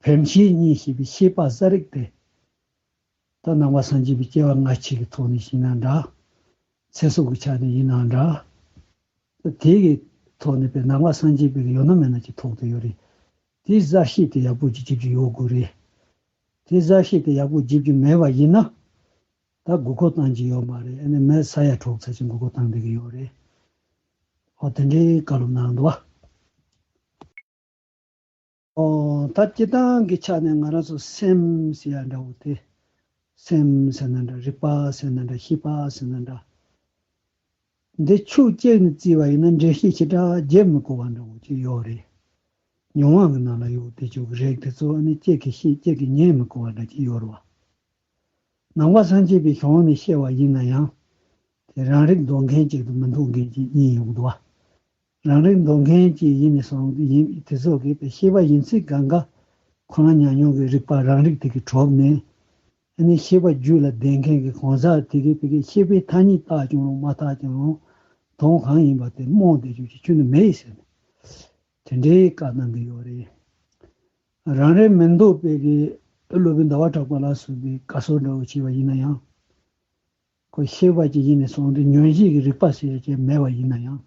བེམ་ཤེས་གཉིས་ཞེས་པའི་ཤེས་པ་གསལ་རིག་དེ། ད་ནང་པ་སངས་རྒྱས་པའི་སྐྱེ་བ་སྔ་ཕྱི་གི་ཐོག་ནས་ཡིན་ན་འདྲ། ཚེ་སྲོག་གི་ཆ་ནས་ཡིན་ན་འདྲ། ད་དེ་གི་ཐོག་ནས་པའི་ནང་པ་སངས་རྒྱས་པའི་གི་ཡོད་ན་མེད་ན་ཅིག་ཐོག་ཏུ་ཡོད་རེད། དེའི་གསལ་བཤད་དེ་ཡག་པོ་ཅིག་བྱེད་རྒྱུ་ཡོད་དགོས་རེད། དེའི་གསལ་བཤད་དེ་ཡག་པོ་བྱེད་རྒྱུ་མེད་པ་ཡིན་ན། ད་མགོ་སྐོར་བཏང་གི་ཡོད་མ་རེད། ཨ་ནི་མི་ས་ཡ་དྲུག་ཙམ་ཅིག་མགོ་སྐོར་བཏང་བསྡད་ཀྱི་ཡོད་རེད། ཨོ་དེ་འདྲའི་བཀའ་སློབ་གནང་འདུག་བ། ཨོ་ད་སྤྱིར་བཏང་གི་ཆ་ནས་ང་རང་ཚོ་སེམས་ཟེར་ཡ་འདྲ་བོ་དེ། སེམས་ཟེར་ན་འདྲ། རིག་པ་ཟེར་ན་འདྲ། ཤེས་པ་ཟེར་ན་འདྲ། འདི་ཕྱོགས་གཅིག་ནས་བརྩིས་པ་ཡིན་ན་འགྲེལ་བཤད་ཞེ་དྲག་རྒྱག་མི་དགོས་པ་འདྲ་བོ་ཅིག་ཡོད་རེད། མྱོང་བ་གི་ནང་ལ་ཡོད་དེ་ཅོག་གི་རིགས་དེ་ཚོ་ཨ་ནི་གཅིག་གིས་ཤེས་གཅིག་གིས་ཉན་མི་དགོས་པ་འདྲ་ཅིག་ཡོད་རེད་བ། ནང་པ་སངས་རྒྱས་པའི་གཞུང་ནས་བཤད་པ་ཡིན་ན་ཡང་། དེ་རང་རིག་འདོད་མཁན་གཅིག་དང་མི་འདོད་མཁན་གཅིག་གཉིས་ཡོང་འདུག་བ། རང་རིག་འདོད་མཁན་གཅིག་ཡིན་ནས་སོང་ཡིན་དེ་ཚོ་གིས་པའི་ཤེས་པ་ཡིན་ཚད་གང་ག་ཁོ་རང་ཉམས་མྱོང་གི་རིག་པ་རང་རིག་དེ་གི་གྲོགས་ནས། ཨ་ནི་ཤེས་པ་རྒྱུད་ལ་ལྡན་མཁན་གྱི་གང་ཟག་དེ་གིས་བོད་ཀྱི་ཤེས་པའི་ཐ་སྙད་བཏགས་ཀྱང་རུང་མ་བཏགས་ཀྱང་རུང་དོན་གང་ཡིན་པ་དེ་རྨོངས་བསྡད་རྒྱུ་ཅིག་ཁྱོན་ནས་མེད་ཟེར་ནས་དེ་འདྲའི་བཀའ་གནང་གི་ཡོད་རེད། རང་རེ་མི་འདོད་པའི་གི་སློབ་དཔོན་ཟླ་བ་གྲགས་པ་ལ་སོགས་པའི་བཀའ་སྲོལ་འདྲ་བོ་བྱས་པ་ཡིན་ན་ཡང་། ཁོ་ཤེས་པ་ཅིག་ཡིན་ནས་སོང་སྟེ་ཉོན་ཞིབ་ཀྱི་རིག་པ་ཟེར་ཡ་ཅིག་མེད་པ་ཡིན་ན་ཡང་།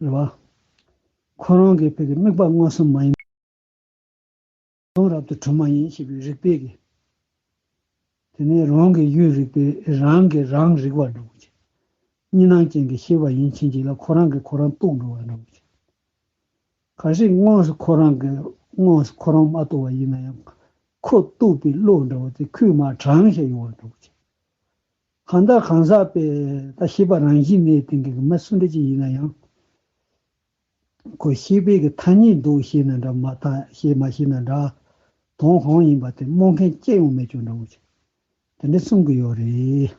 རེད་བ། ཁོ་རང་གི་བོད་ཀྱི་དམིགས་པ་མངོན་སུམ་མ་ཡིན། དོན་རབ་ཏུ་གྲུབ་མ་ཡིན་ཞེས་པའི་རིགས་པས་ཀྱི། དེ་ནས་རང་གི་ཡུལ་རིག་པས་རང་གིས་རང་རིག་པ་འདྲ་བོ་ཅིག་གཉིས་སྣང་ཅན་གྱི་ཤེས་པ་ཡིན་ཕྱིན་ཅིག་ལ་ཁོ་རང་གིས་ཁོ་རང་རྟོགས་འགྲོ་བ་འདྲ་བོ་ཅིག་གལ་སྲིད་དངོས་སུ་ཁོ་རང་གིས་དངོས་སུ་ཁོ་རང་མ་རྟོགས་པ་ཡིན་ན་ཡང་། ཁོ་རྟོགས་པའི་བློ་འདྲ་བོ་དེ་ཁོས་མར་དྲངས་བཞག་ཡོད་པ་འདྲ་བོ་ཅིག་གང་ལྟར་གང་ཟག་པས་ད་ཤེས་པ་རང་བཞིན་གནས་བརྟན་གྱི་མི་སུ་འདྲ་ཅིག་ཡིན་ན་ཡང་། ཁོ་ཤེས་པའི་གི་ཐ་སྙད་འདུག་ཤེས་ན་འདྲ། མ་ཐ་ཤེས་མ་ཤེས་ན་འདྲ། དོན་གང་ཡིན་པ་དེ་རྨོངས་མཁན་ཅི་ཡང་མེད་ཀྱང་འདྲ་བོ་ཅིག་དེ་འདྲ་གསུང་གི་ཡོད་རེད།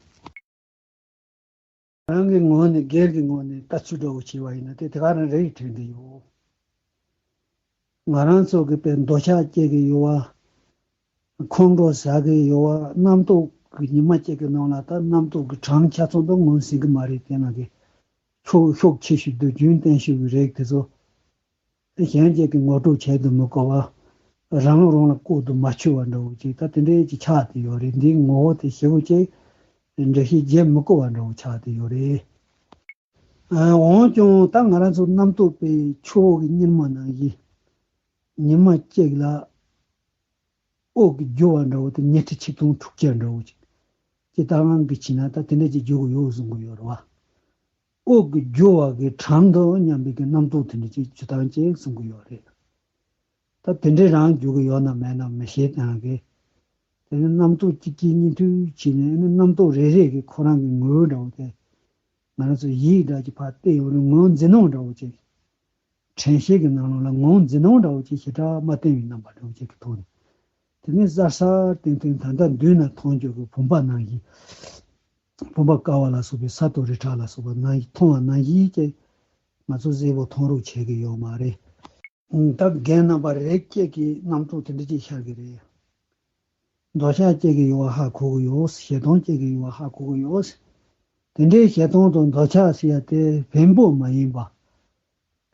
རང་གི་ངོས་ནས་སྒེར་གྱི་ངོས་ནས་ལྟ་ཚུལ་འདྲ་བོ་བྱས་པ་ཡིན་ན་དེ་དེ་ག་རང་རེད་དྲན་གྱི་ཡོད། ང་རང་ཚོ་གི་པའི་འདོད་ཆགས་སྐྱེ་གི་ཡོད་བ། ཁོང་ཁྲོ་ཟ་གི་ཡོད་བ། རྣམ་རྟོག་གི་ཉི་མ་གཅིག་གི་ནང་ལ་ད་རྣམ་རྟོག་གི་གྲངས་ཆ་ཚང་དུ་ངོས་ཟིན་གི་མ་རེད། དེ་ནང་གི་ཕྱོགས་ཕྱོགས་ཆེ་ཤོས་དུ་རྒྱུན་བརྟན་ཤོས་ཀྱི་རིགས་དེ་ཚོ་གཞན་གཅིག་གི་ངོ་སྤྲོད་བྱེད་དུ་མི་དགོས་པ། རང་རང་ལ་བཀོད་དུ་མ་ཆུད་པ་འདྲ་བོ་ཅིག་ད་དེ་འདྲའི་ཅིག་ཆགས་དེ་ཡོད་རེད། འདིའི་ངོ་བོ་དེ་ཞེ་པོ་ཅིག་འགྲེལ་བཤད་བརྒྱབ་མི་དགོས་པ་འདྲ་བོ་ཆགས་དེ་ཡོད་རེད། འོན་ཀྱང་ད་ང་རང་ཚོ་རྣམ་རྟོག་པའི་ཆུ་བོ་གི་གཉེར་མ་ནང་བཞིན། ཉི་མ་གཅིག་ལ་འོག་གི་རྒྱུ་བ་འདྲ་བོ་དེ་ཉི་ཁྲི་ཆིག་སྟོང་དྲུག་བརྒྱ་འདྲ་བོ་ཅིག་ཅི་ལྟར་ངང་གི་ཕྱིན་ན་ད་དེ་འདྲ་ཅིག་རྒྱུ་གི་ཡོད་གསུང་གི་ཡོད་རེད་བ། འོག་གི་རྒྱུ་བ་གི་གྲངས་དང་མཉམ་པའི་གི་རྣམ་རྟོག་དེ་འདྲ་ཅིག་ཇི་ལྟར་ཅིག་གསུང་གི་ཡོད་རེད། ད་དེ་འདྲའི་རང་རྒྱུ་གི་ཡོད་ན་མེད་ན་མི་ཤེས་ནའང་གི། དེ་ནི་རྣམ་རྟོག་གཅིག་གིས་གཉིས་མཐུད་བྱས་ནས་ནི་རྣམ་རྟོག་རེ་རེ་གི་ཁོ་རང་གི་ངོ་བོ་འདྲ་བོ་དེ། ང་རང་ཚོ་ཡིད་འདྲ་གྱི་ཕར་བལྟས་ཡོང་རུང་ངོ་བོ་འཛིན་སྟངས་འདྲ་བོ་ཅིག་དྲན་ཤེས་ཀྱི་ནང་ལོགས་ལ་ངོ་བོ་འཛིན་སྟངས་འདྲ་བོ་ཅིག་ཞེ་དྲག་མ་བསྟན་པའི་རྣམ་པ་འདྲ་བོ་ཅིག་གི་ཐོག་ནས། དེ་ནས་གསལ་གསལ་ཏན་ཏན་ད་ལྟ་མདུན་ན་མཐོང་རྒྱུ་གི་བུམ་པ་ནང་བཞིན། བུམ་པ་ཀ་བ་ལ་སོགས་པའི་ས་རྡོ་རི་བྲག་ལ་སོགས་པ་ནང་བཞིན་མཐོང་བ་ནང་བཞིན་ཅིག་ང་ཚོ་གསལ་པོ་མཐོང་རོགས་བྱེད་ཀྱི་ཡོད་མ་རེད། ད་རྒན་རྣམ་པ་རེ་གཅིག་གིས་རྣམ་རྟོག་དེ་འདྲ་ཅིག་ཤར་གྱི་རེད། འདོད་ཆགས་སྐྱེ་གི་ཡོད་པ་ཧ་གོ་གི་ཡོད། ཞེ་སྡང་སྐྱེ་གི་ཡོད་པ་ཧ་གོ་གི་ཡོད། དེ་འདྲའི་ཞེ་སྡང་དང་འདོད་ཆགས་ཟེར་ཡ་དེ་བེམ་པོ་མ་ཡིན་པ།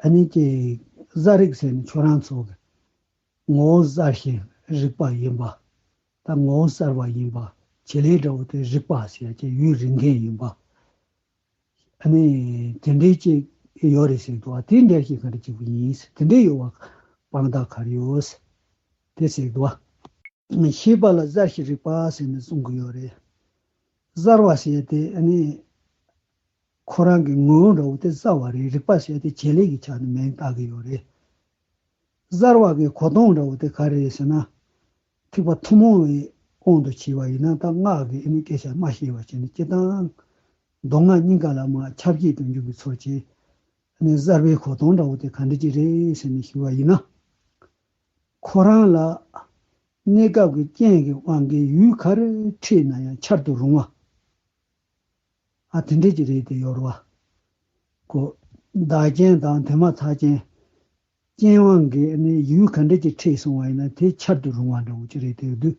ཨ་ནི་ཀྱི་གསལ་རིག་ཟེར་ནས་ཁྱོད་རང་ཚོ་གི་ངོ་བོ་གསལ་ཞིང་རིག་པ་ཡིན་པ། ད་ངོ་བོ་གསལ་བ་ཡིན་པ། བྱེད་ལས་འདྲ་བོ་དེ་རིག་པ་ཟེར་ཡ་ཀྱི་ཡུལ་རིག་མཁན་ཡིན་པ། ཨ་ནི་དེ་འདྲའི་ཅིག་ཡོད་རེད་ཟེར་འདུག་བ། དེ་འདྲ་ཞིག་ག་འདྲ་ཅིག་ཡིན་ཟེར། དེ་འདྲའི་ཡོད་བ་དཔང་རྟགས་ག་རེ་ཡོད་ཟེར། དེ་ཟེར་འདུག་བ། ཤེས་པ་ལ་གསལ་ཞིང་རིག་པ་ཟེར་ནས་གསུང་གི་ཡོད་རེད། གསལ་བ་ཟེར་ཡ་དེ་ཨ་ནི་ཁོ་རང་གི་ངོ་བོ་འདྲ་བོ་དེ་གསལ་བ་རེད། རིག་པ་ཟེར་ཡ་དེ་བྱེད་ལས་ཀྱི་ཆ་ནས་མིང་བཏགས་ཀྱི་ཡོད་རེད། གསལ་བ་གི་གོ་དོན་འདྲ་བོ་དེ་ག་རེ་རེད་ཟེར་ན། ཐེག་པ་ཐུན་མོང་བའི་དབང་དུ་བྱས་པ་ཡིན་ན་ད་སྔགས་ཀྱི་ཨ་ནི་སྐད་ཆ་མ་བཤད་པ་བྱས་ནས་སྤྱིར་བཏང་མདོ་སྔགས་གཉིས་ཀ་ལ་མར་ཁྱབ་བྱེད་དུ་འཇུག་པའི་ཚུལ་གྱིས་ ནས་གསར་པའི་གོ་སྟངས་འདྲ་བོ་དེ་ག་འདྲ་ཅིག་རེད་ཟེར་ནས་ཞུ་བ་ཡིན་ན། ཁོ་རང་ལ་གནས་སྐབས་ཀྱི་རྐྱེན་གྱི་དབང་གིས་ཡུལ་ག་རེ་འཁྲིད་ན་ཡང་འཆར་དུ་རུང་བ། ཨ་དེ་འདྲ་ཅིག་རེད་དེ་ཡོད་རེད་བ། ཁོ་བདག་རྐྱེན་དང་དེ་མ་ཐག་རྐྱེན། རྐྱེན་དབང་གིས་ནི་ཡུལ་ག་འདྲ་ཅིག་འཁྲིད་སོང་བ་ཡིན་ན་དེ་འཆར་དུ་རུང་བ་འདྲ་བོ་ཅིག་རེད་དེ་དུས།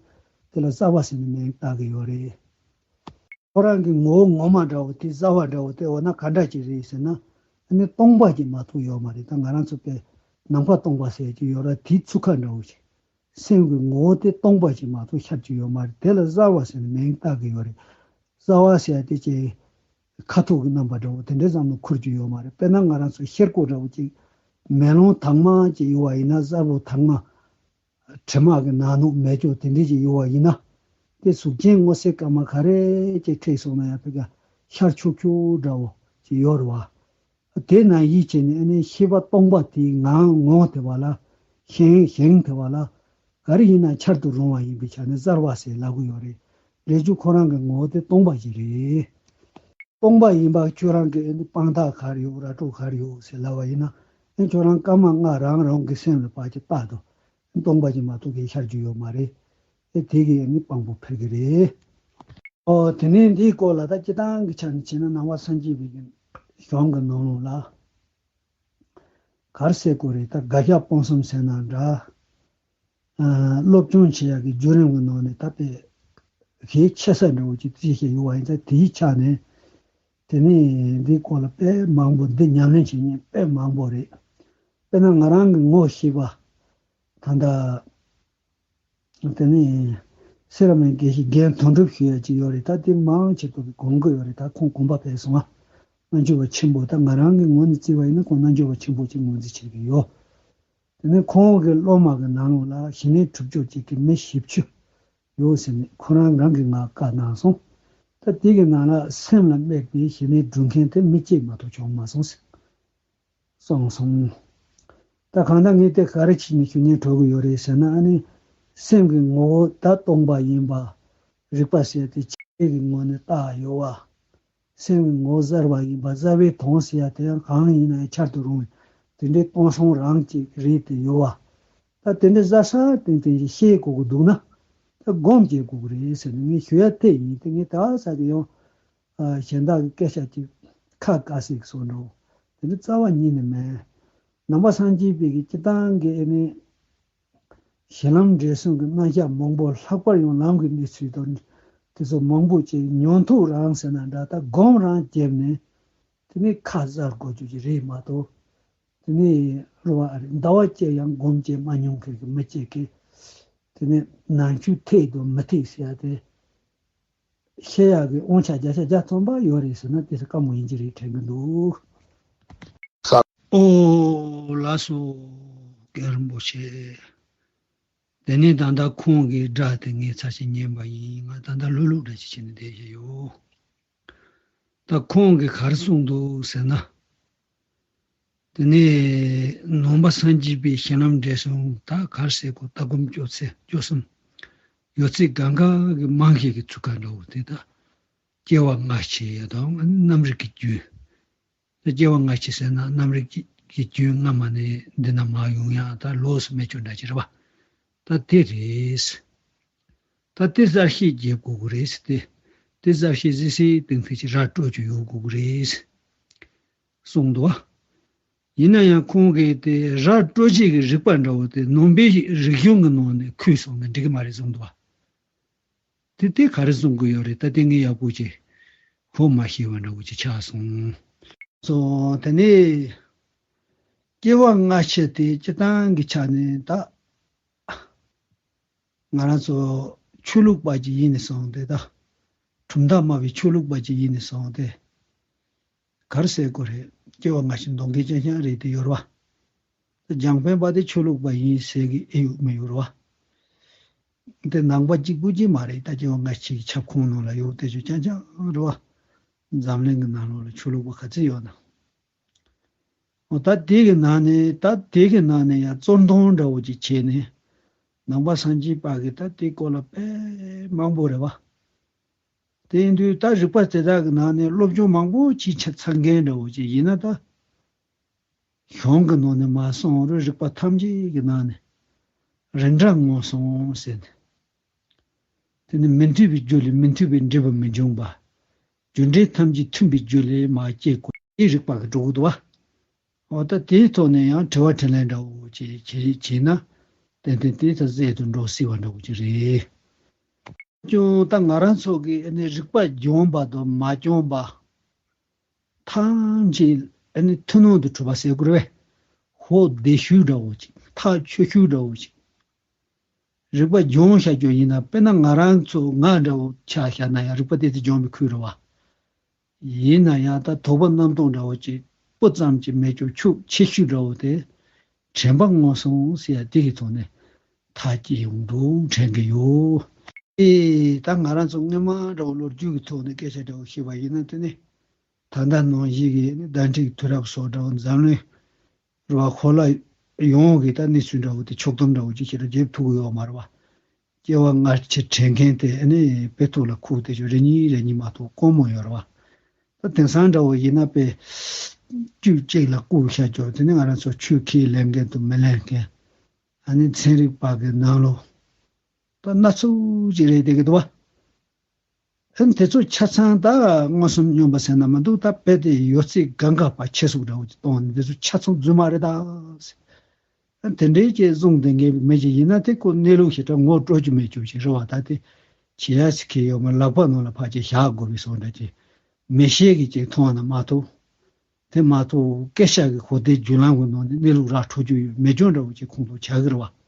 དེ་ལ་རྩ་བ་ཟེར་ནས་མིང་བཏགས་ཀྱི་ཡོད་རེད། ཁོ་རང་གི་ངོ་བོ་ངོ་མ་འདྲ་བོ་དེ་རྩ་བ་འདྲ་བོ་དེ་འོ་ན་ག་འདྲ་ཅིག་རེད་ཟེར་ན། ཨ་ནི་སྟོང་པ་ཅིག་མ་གཏོགས་ཡོད་མ་རེད། ད་ང་རང་ཚོ་དཔེ་ནམ་མཁའ་སྟོང་པ་ཟེར་གྱི་ཡོད་ར། དེའི་ཚུགས་ཁ་འདྲ་བོ་ཞིག་སེམས་ཀྱི་ངོ་བོ་དེ་སྟོང་པ་ཅིག་མ་གཏོགས་ཤར་གྱི་ཡོད་མ་རེད། དེ་ལ་རྩ་བ་ཟེར་ནས་མིང་བཏགས་ཀྱི་ཡོད་རེད། རྩ་བ་ཟེར་ཡ་དེ་ཅིག་ཁ་དོག་གི་རྣམ་པ་འདྲ་བོ་དེ་འདྲའི་ཙམ་ལ་འཁུར་རྒྱུ་ཡོད་མ་རེད། དཔེར་ན་ང་རང་ཚོ་ཤེལ་སྒོ་འདྲ་བོ་ཅིག་མེ་ལོང་དྭངས་མ་ཅིག་ཡོད་པ་ཡིན་ན། གསལ་པོ་དྭངས་མ། དྲི་མ་གི་ནང་ནོག་མེ་སྒྱོགས་དེ་འདྲ་ཅིག་ཡོད་པ་ཡིན་ན། དེ་གཟུགས་ཅན་སྔོ་སེར་དཀར་དམར་ག་རེ་ཅིག་འཁྲིད་སོང་ན་ཡང་ཕ་གིར་ཤར་ཆོག་ཆོག་འདྲ་བོ་ཅིག་ཡོད་རེད་བ། དེ་ནང་བཞིན་བྱས་ནས་ཨ་ནི་ཤེས་པ་སྟོང་པ་དེའི་ངང་ངོ་དེ་བ་ལ། ཞེན་ཞེན་དེ་བ་ལ། ག་རེ་ཡིན་ན་འཆར་དུ་རུང་བ་ཡིན་པའི་ཆ་ནས་རྩ་བ་ཟེར་ལབ་ཀྱི་ཡོད་རེད། རེད་ཅུང་ཁོ་རང་གི་ངོ་བོ་དེ་སྟོང་པ་ཞིག་རེད། སྟོང་པ་ཡིན་པ་ཁྱོད་རང་གི་ཨ་ནི་དཔང་རྟགས་ག་རེ་ཡོད། ར་སྤྲོད་ག་རེ་ཡོད་ཟེར་ལབ་པ་ཡིན་ན། ཨ་ཁྱོད་རང་སྐར་མ་ལྔ་རང་རང་གི་སེམས་ལ་ཕར་ཅིག་བལྟ་དང་། སྟོང་པ་ཞིག་མ་གཏོགས་གང་ཡང་ཤར་རྒྱུ་ཡོད་མ་རེད། ཨེ་དེ་གིས་ཨ་ནི་དཔང་པོ་འཕེར་གྱི་རེད། ཨོ་དེ་ནས་འདིའི་སྐོར་ལ་ད་སྤྱིར་བཏང་གི་ཆ་ནས་བྱས་ན་ནང་པ་སངས་རྒྱས་པའི་གཞུང་གི་ནང་ལོགས་ལ། ག་རེ་ཟེར་དགོས་རེད། ད་དགག་བཞག་སྤོང་གསུམ་ཟེར་ན་འདྲ། ཨ་སློབ་སྦྱོང་བྱེད་ཡག་གི་བརྒྱུད་རིམ་གྱི་ནང་ནས་ད་དཔེ་གལ་ཆེ་ས་འདྲ་བོ་ཅིག་རྩིས་བྱས་ཡོད་པ་ཡིན་ཙང་། དེའི་ཆ་ནས་དེ་ནས་འདིའི་སྐོར་ལ་དཔེ་མང་པོ། འདི་ཉམས་ལེན་བྱེད་མཁན་དཔེ་མང་པོ་རེད། དཔེར་ན་ང་རང་གི་ངོ་ཤེས་པ་ད་ལྟ། དེ་ནས་སེ་ར་སྨད་དགེ་བཤེས་རྒན་དོན་གྲུབ་ཞུ་ཡ་ཅིག་ཡོད་རེད། ད་དེ་མང་ཆེ་བ་གིས་དགོངས་ཀྱི་ཡོད་རེད། ད་ཁོང་དགོངས་པ་འཕེལ་སོང་ང་། རྣལ་འབྱོར་པ་ཆེན་པོ། ད་ང་རང་གི་ངོས་ནས་བརྩིས་པ་ཡིན་ན་ཁོང་རྣལ་འབྱོར་པ་ཆེན་པོ་ཅིག་ངོས་འཛིན་བྱེད་ཀྱི་ཡོད། དེ་ནས་ཁོང་གི་སློབ་མ་གི་ནང་ལོགས་ལ་ཞི་གནས་དྲུག་སྦྱོར་ཅན་གྱི་མི་བཞི་བཅུ་ཡོད་ཟེར་ནས་ཁོ་རང་རང་གིས་ང་བཀའ་གནང་སོང་། ད་དེ་གི་ནང་ལ་སེམས་ལ་དམིགས་པའི་ཞི་གནས་སྒྲུབ་མཁན་དེ་མི་གཅིག་མ་གཏོགས་བྱུང་མ་སོང་ཟེར། གསུངས་སོང་། ད་གང་ལྟར་ངས་དེ་ག་རེ་བྱས་ནས་ཞུ་སྙིང་བྲོ་གི་ཡོད་རེད་ཟེར་ན། ཨ་ནི་སེམས་ཀྱི་ངོ་བོ་ད་སྟོང་པ་ཡིན་པ། རིག་པ་ཟེར་དེ་ཆོས་ཀྱི་ངོས་ནས་བཏགས་ཡོད་པ། སེམས་ཀྱི་ངོ་བོ་གསལ་བ་ཡིན་པ། གསལ་བའི་དོན་ཟེར་ཡ་དེ་ཡང་གང་ཡིན་ན་ཡང་འཆར་དུ་རུང་བའི་དེ་འདྲའི་སྟོང་སང་རང་གཅིག་རེད་དེ་ཡོད་པ། ད་དེ་འདྲའི་གསལ་གསལ་ཏན་ཏན་ཞིག་ཤེས་དགོས་ཀྱི་འདུག་ན། ད་སྒོམ་བྱེད་དགོས་ཀྱི་རེད་ཟེར་ནས་ངས་ཞུ་ཡ་དེ་ཡིན། དེ་ངས་ད་ས་གི་ཡང་། ཨ་གཞན་དག་གི་སྐད་ཆ་ཅིག་ཁ་དཀར་ཟིག་སོགས་འགྲོ། དེ་ནི་རྩ་བ་ཉིད་ནས་མེད། ནང་པ་སངས་རྒྱས་པའི་གི་སྤྱིར་བཏང་གི་ཨ་ནི་གཞི་ལམ་འབྲས་གསུམ་གྱི་རྣམ་གཞག་མང་པོ། ལྷག་པར་ཡང་ལམ་གྱི་གནས་ཚུལ་དང་དེ་ཚོ་མང་པོ་ཅིག་མྱོང་ཐོས་རང་ཟེར་ན་འདྲ། ད་སྒོམ་རང་བརྒྱབ་ནས་དེ་ནི་ཁ་གསལ་དགོས་རྒྱུ་ཅིག་རེད་མ་གཏོགས། དེ་ནི་རེད་བ། ཟླ་བ་གཅིག་ཡང་སྒོམ་བྱེད་མ་མྱོང་མཁན་གྱི་མི་གཅིག་གིས་དེ་ནི་ནམ་རྒྱུན་ཐེག་དང་མི་ཐེག་ཟེར་ཡ་དེ། ཤེས་ཡག་གི་དབང་ཆ་བརྒྱ་ཆ་བརྒྱ་ཐོན་པ་ཡོད་རེད་ཟེར་ན་དེ་ཚོ་དཀའ་མོ་ཡིན་གྱི་རེད་དྲན་གྱི་འདུག། ཨོ་ལགས་སོ། རྒན་རིན་པོ་ཆེ། དེ་ནས་ད་ལྟ་ཁོང་གི་སྒྲ་དེ་ངས་ཚར་གཅིག་ཉན་པ་ཡིན། ང་ད་ལྟ་ལྷུག་ལྷུག་འདྲ་ཅིག་བྱས་ནས་བསྡད་བཞིན་ཡོད། ད་ཁོང་གིས་ག་རེ་གསུངས་འདུག་ཟེར་ན། དེ་ནས་ནང་པ་སངས་རྒྱས་པའི་གཞི་ལམ་འབྲས་གསུམ། ད་ག་རེ་ཟེར་དགོས། ལྟ་སྒོམ་སྤྱོད་ཚུལ་སྤྱོད་གསུམ་ཡོད་ཚད་གང་ག་གི་རྨང་གཞི་གི་ཚུགས་ཀ་འདྲ་བོ་དེ། ད་སྐྱེ་བ་སྔ་ཕྱི་དང་རྣམ་རིག་གི་རྒྱུན། ད་སྐྱེ་བ་སྔ་ཕྱི་ཟེར་ན་རྣམ་རིག་གི་རྒྱུན་སྔ་མ་ནས་འདི་ན་མར་ཡོང་ཡག་ད་ལོགས་སུ་མེད་རྒྱུ་འདྲ་ཅིག་རེད་པ། ད་དེ་རེད། ད་དེ་གསལ་བཤད་རྒྱག་དགོས་ཀྱི་རེད་ཟེར་ཏེ། དེ་གསལ་བཤད་གཟིགས་གཟིགས་ཏིང་ཏིང་ཅིག་ར་སྤྲོད་རྒྱུ་ཡོད་དགོས་ཀྱི་རེད་གསུངས་འདུག་བ། ཡིན་ན་ཡང་ཁོང་གིས་དེ་ར་སྤྲོད་བྱེད་ཀྱི་རིགས་པ་འདྲ་བོ་དེ་ནང་པའི་རིག་གཞུང་གི་ནང་ནས་ཁུར་སོང་ན་འགྲིག་གི་མ་རེད་གསུངས་འདུག་བ། དེ་དེ་ག་རེ་གསུང་གི་ཡོད་རེད། ད་དེ་ངས་ཡག་པོ་ཅིག་གོ་མ་ཤེས་པ་འདྲ་བོ་ཅིག་ཆགས་སོང་། སོ་དེ་ནས་སྐྱེ་བ་སྔ་ཕྱི་དེ་སྤྱིར་བཏང་གི་ཆ་ནས་ད་ང་རང་ཚོ་ཆོས་ལུགས་པ་ཅིག་ཡིན་ནས་བཟུང་སྟེ། ད་གྲུབ་མཐའ་སྨྲ་བའི་ཆོས་ལུགས་པ་ཅིག་ཡིན་ནས་བཟུང་སྟེ། ག་རེ་ཟེར་དགོས་རེད། སྐྱེ་བ་སྔ་ཕྱི་འདོན་མཁན་རྐྱང་རྐྱང་རེད་དེ་ཡོད་རེད་བ། རྒྱང་འཕེན་པ་དེ་ཆོས་ལུགས་པ་ཡིན་ཟེར་གི་ཨེ་ཡོད་མི་ཡོད་རེད་བ། དེ་ནང་པ་གཅིག་པུ་གཅིག་མ་རེད། ད་སྐྱེ་བ་སྔ་ཕྱི་གི་ཁྱབ་ཁོངས་ནང་ལ་ཡོད་དེ་ཚོ་རྐྱང་རྐྱང་རེད་བ། འཛམ་གླིང་གི་ནང་ལོགས་ལ་ཆོས་ལུགས་པ་ག་ཚོད་ཡོད་ན། འོ་ད་དེ་གི་ནང་ནས། ད་དེ་གི་ནང་ནས་ཡང་གཙོར་འདོན་འདྲ་བོ་ཅིག་བྱས་ནས། ནང་པ་སངས་རྒྱས་པ་གི་ད་དེ་སྐོར་ལ་དཔེ་མང་པོ་རེད་བ། དེ་ཡིན་དུས་ད་རིག་པ་དེ་དག་གི་ནང་ནས་སློབ་སྦྱོང་མང་པོ་ཅིག་བྱས་ཚར་མཁན་འདྲ་བོ་ཅིག་ཡིན་ན། ད་ གཞུང་གི་ནང་ནས་མར་གསུངས་རུང་རིགས་པ་ཐམས་ཅད་ཀྱི་ནང་ནས་རིགས་འདྲ་མངོན་སུམ་ཟེར་ནས། དེ་ནི་མི་མཐུན་པའི་རྒྱུ་ལས་མི་མཐུན་པའི་འབྲས་བུ་མི་འབྱུང་བ། རྒྱུ་འབྲས་ཐམས་ཅད་མཐུན་པའི་རྒྱུ་ལས་མར་སྐྱེ་དགོས། དེ་རིགས་པ་གི་འགྲོ་གི་འདུག་བ། འོ་ད་དེའི་ཐོག་ནས་ཡང་དྲི་བ་དྲིས་ལན་འདྲ་བོ་ཅིག་བྱེད་བྱས་ན། ཏན་ཏན་དེ་ད་རྩལ་དུ་འགྲོ་སྲིད་པ་འདྲ་བོ་ཅིག་རེད། ཀྱང་ད་ང་རང་ཚོ་གི་ཨ་ནི་རིགས་པ་སྦྱངས་པ་དང་མ་སྦྱངས་པ་ཐམས་ཅད་ཨ་ནི་མཐུན་སྣང་དུ་གྲུབ་པ་ཟེར་དགོས་རེད་པས། ཧོ་བདེ་ཤོས་འདྲ་བོ་ཅིག་ཐག་ཆོད་ཤོས་འདྲ་བོ་ཅིག་རིགས་པ་སྦྱོང་བྱ་རྒྱུ་ཡིན་ན། དཔེར་ན་ང་རང་ཚོ་ང་འདྲ་བོ་ཆ་བཞག་ན་ཡང་རིགས་པ་དེ་ཚོ་སྦྱོང་བའི་ཁུལ་རེད་བ། ཡིན་ན་ཡང་ད་དོགས་པ་རྣམ་རྟོག་འདྲ་བོ་ཅིག་སྤུ་ཙམ་ཅིག་མེད་ཀྱང་ཁྱུག་ཆེ་ཤོས་འདྲ་བོ་དེ་དྲན་པ་མངོན་སོང་ཟེར་ཡ་དེ་གི་ཐོག་ནས་ཐག་བཅད་ཡོང་འདུག་དྲན་གི་ཡོད། ཨེ་ད་ང་རང་ཚོ་སྔོན་མ་འདྲ་བོ་ལོ་རྒྱུས་ཀྱི་ཐོག་ནས་སྐད་ཆ་འདྲ་བོ་བཤད་པ་ཡིན་ན། དེ་ནི་ད་ལྟ་ནང་བཞིན་གྱི་ནི་བརྡ་འཕྲིན་དུས་རབས་སོགས་འདྲ་བོ་འཛམ་གླིང་རུ་བ་ཧོ་ལ་ཡོང་གི་ད་གནས་ཚུལ་འདྲ་བོ་དེ་ཕྱོགས་བསྡོམས་འདྲ་བོ་ཅིག་བྱེད་ར་འཇེབ་ཐུབ་ཀྱི་ཡོད་མ་རེད་བ། སྐྱེ་བ་སྔ་ཕྱི་དྲན་མཁན་དེ་ཨ་ནི་དཔེ་ཐོག་ལ་ཁུག་དེ་ཆོ་རེ་གཉིས་རེ་གཉིས་མ་གཏོགས་དཀོན་མོ་ཡོད་རེད་བ། ད་དེང་སང་འདྲ་བོ་ཡིན་ན་དཔེ་དཀྱུས་གཅིག་ལ་བཀུག་བཞག་ཆོག་དེ་ནི་ང་རང་ཚོ་ཆོས་ཁས་ལེན་མཁན་དང་མི་ལེན་མཁན། ཨ་ནི་ཚན་རིག་པ་གི་ནང་ལོགས་ད་སྣ་ཚོགས་ཅིག་རེད་བསྡད་ཀྱི་འདུག་བ། ཨ་ནི་དེ་ཚོ་ཆ་ཚང་ད་མངོན་སུམ་སྙོམས་པ་ཟེར་ན་མི་འདུག་ད་དཔེ་དེ་ཡོད་ཚད་གང་ག་པ་ཆེ་སུག་འདྲ་བོ་ཅིག་གཏོང་ནས་དེ་ཚོ་ཆ་ཚང་རྫུན་མ་རེད་ད། ཨ་དེ་འདྲའི་ཅིག་བཟུང་བསྡད་མཁན་མི་ཅིག་ཡིན་ན་དེ་ཁོ་གནས་ལུགས་ཞེ་དྲག་ངོ་སྤྲོད་རྒྱུ་མེད་རྒྱུ་ཞིག་རེད་བ། ད་དེ་བྱེད་ཡ་ཟེར་མཁན་ཡོད་མ་ལག་པ་ནང་ལ་ཕར་ཅིག་བཞག་དགོས་པའི་བཟོ་འདྲ་ཅིག་མི་ཤེས་གི་ཅིག་མཐོང་ན་མ་གཏོགས། དེ་མ་གཏོགས་སྐད་ཆ་གི་གོ་བདེ་བརྒྱུད་ལམ་གི་ནང་ནས་གནས་ལུགས་ར་འཕྲོད་རྒྱུ་ཡོད་མེད་ཅུང་འདྲ་བོ་ཅིག་ཁོང་ཚོ་ཆགས་ཀྱི་རེད་བ།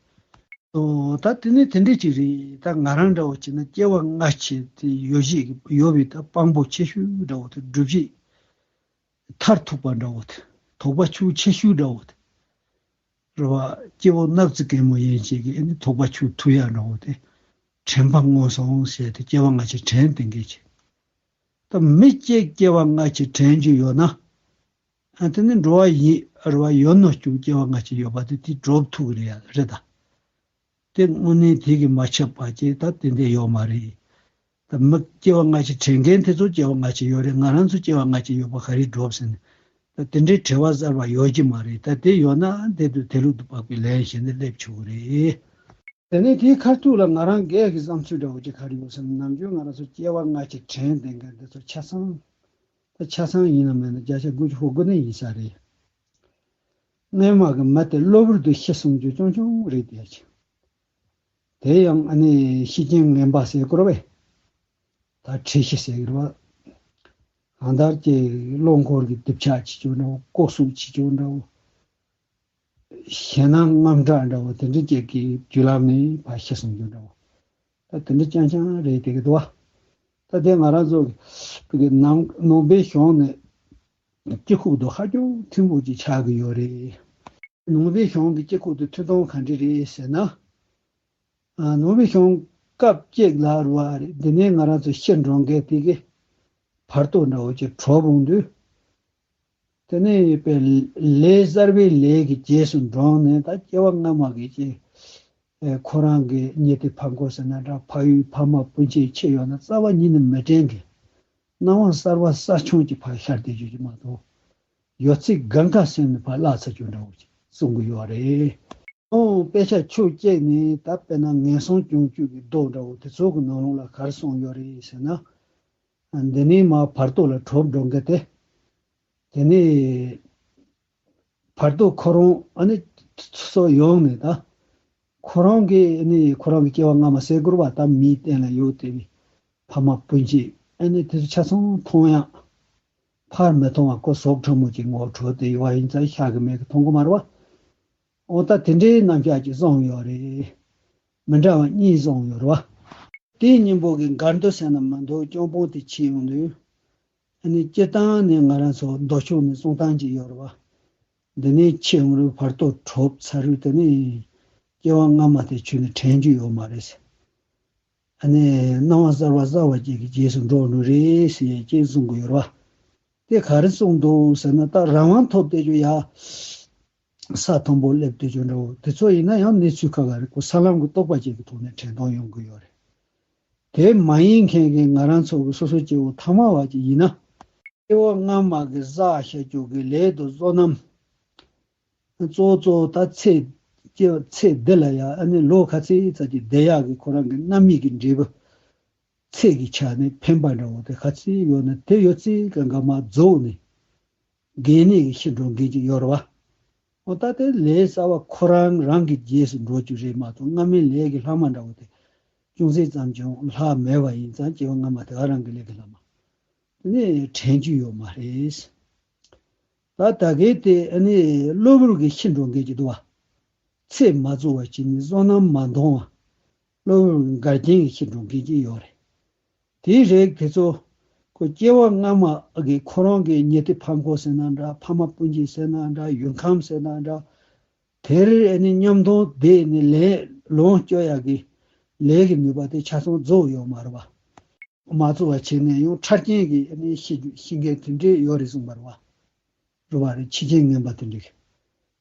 ཨོ་ད་དེ་ནི་དེ་འདྲ་ཅིག་རེད། ད་ང་རང་འདྲ་བོ་བྱས་ན་སྐྱེ་བ་སྔ་ཕྱི་དེ་ཡོད་ཤེས་ཀྱི་ཡོད་པའི་ད་དཔང་པོ་ཆེ་ཤོས་འདྲ་བོ་དེ་སྒྲུབ་བྱེད་མཐར་ཐུག་པ་འདྲ་བོ་དེ་དོགས་པ་ཆུང་ཆེ་ཤོས་འདྲ་བོ་དེ་རེད་བ། སྐྱེ་བོ་སྣབས་རྩི་རྒན་མོ་ཡན་ཆད་ཀྱི་ཨ་ནི་དོགས་པ་ཆུང་ཐུབ་ཡག་འདྲ་བོ་དེ་དྲན་པ་མངོན་སོང་ཟེར་ཏེ་སྐྱེ་བ་སྔ་ཕྱི་དྲན་ཏེ་འགལ་ཆེ། ད་མི་སྐྱེ་སྐྱེ་བ་སྔ་ཕྱི་དྲན་རྒྱུ་ཡོད་ན། ཨ་དེ་ནི་འགྲོ་བ་ཡིན་རེད་བ། ཡོད་ནོ་རྒྱུ་སྐྱེ་བ་སྔ་ཕྱི་ཡོད་པ་དེ་དེ་སྒྲུབ་ཐུབ་ཀྱི་རེད་ཡ་རེད་ད། དེ་དངོས་གནས་དེ་གིས་མ་ཁྱབ་པ་ཅིག་ད་དེ་འདྲ་ཡོད་མ་རེད། ད་མི་སྐྱེ་བ་སྔ་ཕྱི་དྲན་མཁན་དེ་ཚོ་སྐྱེ་བ་སྔ་ཕྱི་ཡོད་རེད། ང་རང་ཚོ་སྐྱེ་བ་སྔ་ཕྱི་ཡོད་པ་ག་རེ་སྒྲུབ་ཟེར་ནས། ད་དེ་འདྲའི་དྲི་བ་གསར་བ་ཡོད་ཀྱི་མ་རེད། ད་དེ་ཡོད་ན་དེ་དུས་དེ་ལུགས་དུ་དཔག་པའི་ལན་ཞིག་ནི་སླེབས་ཆོག་གི་རེད། དེ་ནས་དེའི་ཁ་ཐུག་ལ་ང་རང་སྒེར་གྱི་བསམ་ཚུལ་འདྲ་བོ་ཅིག་ག་རེ་ཡོད་ཟེར་ན། ནམ་རྒྱུན་ང་རང་ཚོ་སྐྱེ་བ་སྔ་ཕྱི་དྲན་བསྡད་མཁན་འདི་ཚོ་ཆ་ཚང་། ད་ཆ་ཚང་ཡིན་ན་མིན་ན་བརྒྱ་ཆ་དགུ་བཅུ་གོ་དགུ་ནས་ཡིན་ས་རེད། སྔོན་མ་གི་མི་དེ་གློ་བུར་དུ་ཤི་སོང་རྒྱུ་རྐྱང་རྐྱང་རེད་བསྡད་ཅིང་། དེ་ཡང་ཨ་ནི་ཤི་རྐྱེན་ངན་པ་ཟེར་དགོས་རེད་པས། ད་འཁྲུལ་ཤི་ཟེར་གི་རེད་པ། གང་ལྟར་གྱི་བློ་འཁོར་གྱི་སྡུག་ཅག་བྱེད་ཀྱོག་འདྲ་བོ། ལྐོག་གསོད་བྱེད་ཀྱོག་འདྲ་བོ། ཞེད་སྣང་དངངས་སྐྲག་འདྲ་བོ་དེ་འདྲ་ཅིག་གི་བརྒྱུད་ལམ་ནས་ཕར་ཤི་སོང་རྒྱུ་འདྲ་བོ། ད་དེ་འདྲ་རྐྱང་རྐྱང་རེད་བསྡད་ཀྱི་འདུག་བ། ད་དེ་ང་རང་ཚོ་གི་ནང་ནང་པའི་གཞུང་ནས་སྤྱི་ཁོག་ཏུ་ཧ་ཅང་མཐུན་པོ་ཅིག་ཆགས་ཀྱི་ཡོད་རེད། ནང་པའི་གཞུང་གི་སྤྱི་ཁོག་ཏུ་མཐུན་སྟངས་ག་འདྲ་རེད་ཟེར་ན། ཨ་ནང་པའི་གཞུང་སྐབས་གཅིག་ལ་རུ་བ་རེད། འདི་ནས་ང་རང་ཚོ་ཤི་འགྲོ་མཁན་དེ་གི་བར་དོ་འདྲ་བོ་ཅིག་གྲུབ་འོང་དུས། དེ་ནས་པའི་ལས་གསར་པའི་ལས་ཀྱི་རྗེས་སུ་འབྲངས་ནས། ད་སྐྱེ་བ་སྔ་མ་གི་ཅིག་ཨེ་ཁོ་རང་གི་ཉེ་དུ་ཕ་འཁོར་ཟེར་ན་འདྲ། ཕ་ཡུལ་ཕ་མ་སྤུན་མཆེད་ཅི་ཡོད་ན་རྩ་བ་ཉིད་ནས་མི་དྲན་གི། སྣང་བ་གསར་བ་གསར་བྱུང་གི་ཕར་ཤར་བསྡད་རྒྱུ་ཅིག་མ་གཏོགས། ཡོད་ཚད་གང་ག་སེམས་ནས་ཕར་བརླག་ཚར་རྒྱུ་འདྲ་བོ་ཅིག་གསུང་གི་ཡོད་རེད། ཨོ་དཔེ་ཆ་ཕྱོགས་གཅིག་ནས་ད་དཔེར་ན་ངན་སོང་སྐྱོང་བཅུག་གི་མདོ་འདྲ་བོ་དེ་ཚོ་གི་ནང་ལོགས་ལ་ག་རེ་གསུངས་ཡོད་རེད་ཟེར་ན། འདི་ནས་མར་བར་དོ་ལ་གྲུབ་འགྲོ་མཁན་དེ། དེ་ནས་བར་དོ་ཁོ་རང་ཨ་ནི་ཚོ་ཡོང་ནས་ད། ཁོ་རང་གི་ཨ་ནི་ཁོ་རང་གི་སྐྱེ་བ་སྔ་མ་ཟེར་དགོས་རེད་པ། ད་མིའི་སྟེང་ལ་ཡོད་བསྡད་པའི་ཕ་མ་སྤུན་མཆེད་ཨ་ནི་དེ་ཚོ་ཆ་ཚང་མཐོང་ཡག་ཕར་མི་མཐོང་བ། ཁོ་ཟོག་ཕྲ་མོ་ཅིག་ངོ་འཕྲོད་དེ་ཡོད་པ་ཡིན་ཙང་ཤ་གི་མེད་གི་མཐོང་གི་མ་རེད་པ། འོ་ད་དེ་འདྲའི་རྣམ་གཞག་ཅིག་གསུངས་ཡོད་རེད། མི་འདྲ་བ་གཉིས་གསུངས་ཡོད་རེད་པ། དེའི་སྙིང་པོ་གི་འགལ་འདུ་ཟེར་ན་མི་འདུག་སྐྱོང་སྤོང་དེ་ཕྱེ་ཡོང་དུས། ཨ་ནི་སྤྱིར་བཏང་ནས་ང་རང་ཚོ་མདོ་ཕྱོགས་ནས་གསུང་སྟངས་ཅིག་ཡོད་རེད་པ། འདི་ནས་ཕྱེ་ཡོང་རུང་བར་དོ་གྲུབ་ཚར་རུང་དེ་ནས་སྐྱེ་བ་སྔ་མ་དེ་ཁྱོན་ནས་དྲན་རྒྱུ་ཡོད་མ་རེད་ཟེར། ཨ་ནི་སྣང་བ་གསར་བ་གསར་བ་ཅིག་གི་རྗེས་སུ་འགྲོ་འགྲོ་རེད་ཟེར་ཡས་ཅིག་གསུང་གི་ཡོད་རེད་པ། དེ་ག་རེ་གསུངས་འདུག་ཟེར་ན། ད་རང་དབང་ཐོབ་བསྡད་རྒྱུ་ཡ། ས་མཐོན་པོ་སླེབས་བསྡད་རྒྱུ་འདྲ་བོ་དེ་ཚོ་ཡིན་ན་ཡང་གནས་ཚུལ་ཁག་ཁག་རེད། ཁོ་ས་ལམ་གྱི་རྟོགས་པ་ཅིག་གི་ཐོག་ནས་དྲན་སྟངས་ཡོང་གི་ཡོད་རེད། དེ་མ་ཡིན་མཁན་གྱི་ང་རང་ཚོ་གི་སོ་སོ་སྐྱེ་བོ་ཐ་མལ་པ་ཅིག་ཡིན་ན། སྐྱེ་བ་སྔ་མ་གི་བསགས་བཞག་རྒྱུ་གི་ལས་དང་བསོད་ནམས། གཙོ་བོ་གཙོ་བོ་ད་ཚེ་སྐྱེ་བ་ཚེ་འདི་ལ་ཡང་ཨ་ནི་ལོ་ཁ་ཚིག་ཙམ་གྱི་བསྡད་ཡག་གི་ཁོ་རང་གི་རྣམ་སྨིན་གྱི་འབྲས་བུ། ཚེ་གི་ཆ་ནས་ཕན་པ་འདྲ་བོ་དེ་ཁ་ཚིག་ཡོད་ན་དེ་ཡོད་ཚད་གི་འགག་མ་རྫོགས་ནས་རྒས་ནས་གི་ཤི་འགྲོ་མཁན་ཅིག་ཡོད་རེད་བ། འོ་ད་དེ་ལས་བསགས་པ་ཁོ་རང་རང་གི་རྗེས་སུ་འགྲོ་རྒྱུ་རེད་མ་གཏོགས་སྔ་མའི་ལས་ཀྱི་ལྷག་མ་འདྲ་བོ་དེ་ཅུང་ཟད་ཙམ་ཀྱང་ལྷག་མེད་པ་ཡིན་ཙང་སྐྱེ་བ་སྔ་མ་དེ་ག་རང་གི་ལས་ཀྱི་ལྷག་མ་དེ་ནི་དྲན་རྒྱུ་ཡོད་མ་རེད། ད་ད་གལ་ཏེ་ཨ་ནི་གློ་བུར་གྱི་ཤི་འགྲོ་མཁན་ཅིག་འདུག་བ། ཚེ་མ་རྫོགས་པ་ཅིག་ནི་བསོད་ནམས་མ་འདང་བ། གློ་བུར་གྱི་འགལ་རྐྱེན་གྱིས་ཤི་འགྲོ་མཁན་ཅིག་ཡོད་རེད། དེའི་རིགས་དེ་ཚོ་ཁོ་སྐྱེ་བ་སྔ་མ་གི་ཁོ་རང་གི་ཉེ་དུ་ཕམ་ཁོ་ཟེར་ན་འདྲ། ཕ་མ་སྤུན་མཆེད་ཟེར་ན་འདྲ། ཡུལ་ཁམས་ཟེར་ན་འདྲ། དེར་ཨ་ནི་མཉམ་དུ་བསྡད་ནས་ལས་ལོངས་སྤྱོད་ཡག་གི་ལས་ཀྱི་ནུས་པ་དེ་ཆ་ཚང་རྫོགས་ཡོད་མ་རེད་བ། མ་རྫོགས་པ་བྱས་ནས་ཡང་ཁྲག་རྐྱེན་གྱིས་ཨ་ནི་ཤི་རྒྱུ་ཤི་མཁན་དེ་འདྲས་ཡོད་རེད་གསུངས་པ་རེད་བ། རེད་བ་རེད། འཆི་རྐྱེན་ངན་པ་དེ་འདྲས།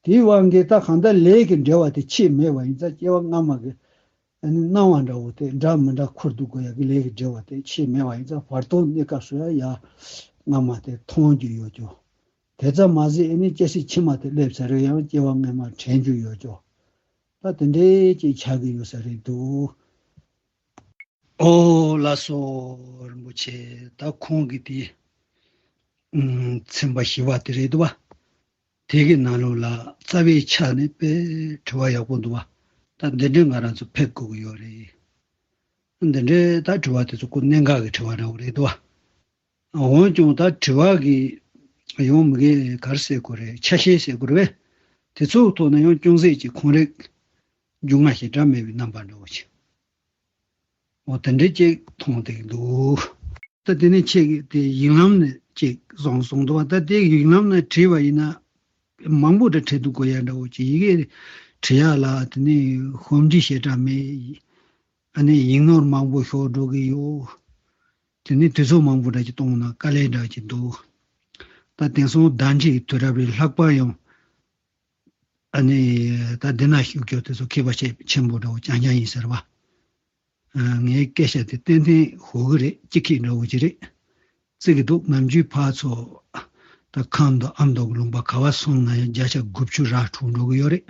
དེའི་དབང་གིས་ད་གང་ལྟར་ལས་ཀྱི་འབྲེལ་བ་དེ་ཆད་མེད་པ་ཡིན་ཙང་སྐྱེ་བ་སྔ་མ་གི་ཨ་ནི་སྣང་བ་འདྲ་བོ་དེ་འདྲ་མི་འདྲ་ཁུར་འདུག་དགོས་ཡག་གི་ལས་ཀྱི་འབྲེལ་བ་དེ་ཆད་མེད་པ་ཡིན་ཙང་བར་དོ་གནས་སྐབས་སུ་ཡང་ཡ་སྔ་མ་དེ་མཐོང་རྒྱུ་ཡོད་ཀྱང་། དེ་ཙམ་མ་ཟད་ཨ་ནི་སྐྱེ་སྲིད་ཕྱི་མ་དེ་སླེབས་ཚར་རེད་ཡང་སྐྱེ་བ་སྔ་མ་དྲན་རྒྱུ་ཡོད་ཀྱང་། ད་དེ་འདྲའི་ཅིག་ཆགས་ཀྱི་ཡོད་ས་རེད་འདུག་ཨོ་ལགས་སོ། རིན་པོ་ཆེ་ད་ཁོང་གི་དེ་ཚན་པ་བཞི་པ་དེ་རེད་འདུག་བ། དེ་གི་ནང་ལོགས་ལ་རྩ་བའི་ཆ་ནས་དཔེ་དྲི་བ་ཡག་པོ་འདུག་བ། ད་འདི་འདྲའི་ང་རང་ཚོ་ཕེབས་དགོས་ཀྱི་ཡོད་རེད། འདི་འདྲའི་ད་དྲི་བ་དེ་ཚོ་ཁོ་གནད་འགག་གི་དྲི་བ་འདྲ་བོ་རེད་འདུག་བ། འོན་ཀྱང་ད་དྲི་བ་གི་ཡང་མི་གེ་གར་ཟེར་དགོས་རེད། ཆ་ཤས་ཟེར་དགོས་རེད་པས། དེ་ཚོའི་ཐོག་ནས་ཡང་ཅུང་ཟད་ཀྱི་ཁོང་རེ་རྒྱུས་མངའ་ཞེ་དྲག་མེད་པའི་རྣམ་པ་འདྲ་བོ་ཞིག་འོ་དེ་འདྲ་ཅིག་མཐོང་བསྡད་འདུག་ད་དེ་ནས་ཁྱེད་ཀྱིས་དེ་ཡིག་ལམ་ནས་ཅིག་བཟུང་སོང་འདུག་བ། ད་དེ་ཡིག་ལམ་ནས་བྲིས་པ་ཡིན་ན་མང་པོ་འདྲ་བྲིས་འདུག་གོ། ཡ་འདྲ་བོ་ཅིག་ཡི་གེ་བྲི་ཡག་ལ་དེ་ནས་ཧོམ་འདྲི་ཞེ་དྲག་མེད། ཨ་ནི་ཡིག་ནོར་མང་པོ་ཤོར་འགྲོ་གི་ཡོད། དེ་ནས་དུས་ཚོད་མང་པོ་འདྲ་ཅིག་གཏོང་ན་དཀའ་ལས་འདྲ་ཅིག་འདུག་ད་དེང་སང་བརྡ་འཕྲིན་གྱི་དུས་རབས་རེད། ལྷག་པར་ཡང་ཨ་ནི་ད་འདི་ན་ཞུགས་རྒྱུ་དེ་ཚོ་མཁས་པ་ཆེ་ཆེན་པོ་འདྲ་བོ་རྐྱང་རྐྱང་ཡིན་ཟེར་བ། ངའི་སྐད་ཆ་དེ་ཏན་ཏན་ཧོ་གི་རེད། སྤྱི་ཁྱད་འདྲ་བོ་ཅིག་རེད་བརྩི་གི་འདུག་ནམ་རྒྱུན་ཕར་ཚུར་ད་ཁམས་དང་ཨ་མདོ་གི་ལུང་པ་ག་བ་སོང་ན་ཡང་བརྒྱ་ཆ་དགུ་བཅུ་ར་འཁྲུག་འགྲོ་གི་ཡོད་རེད།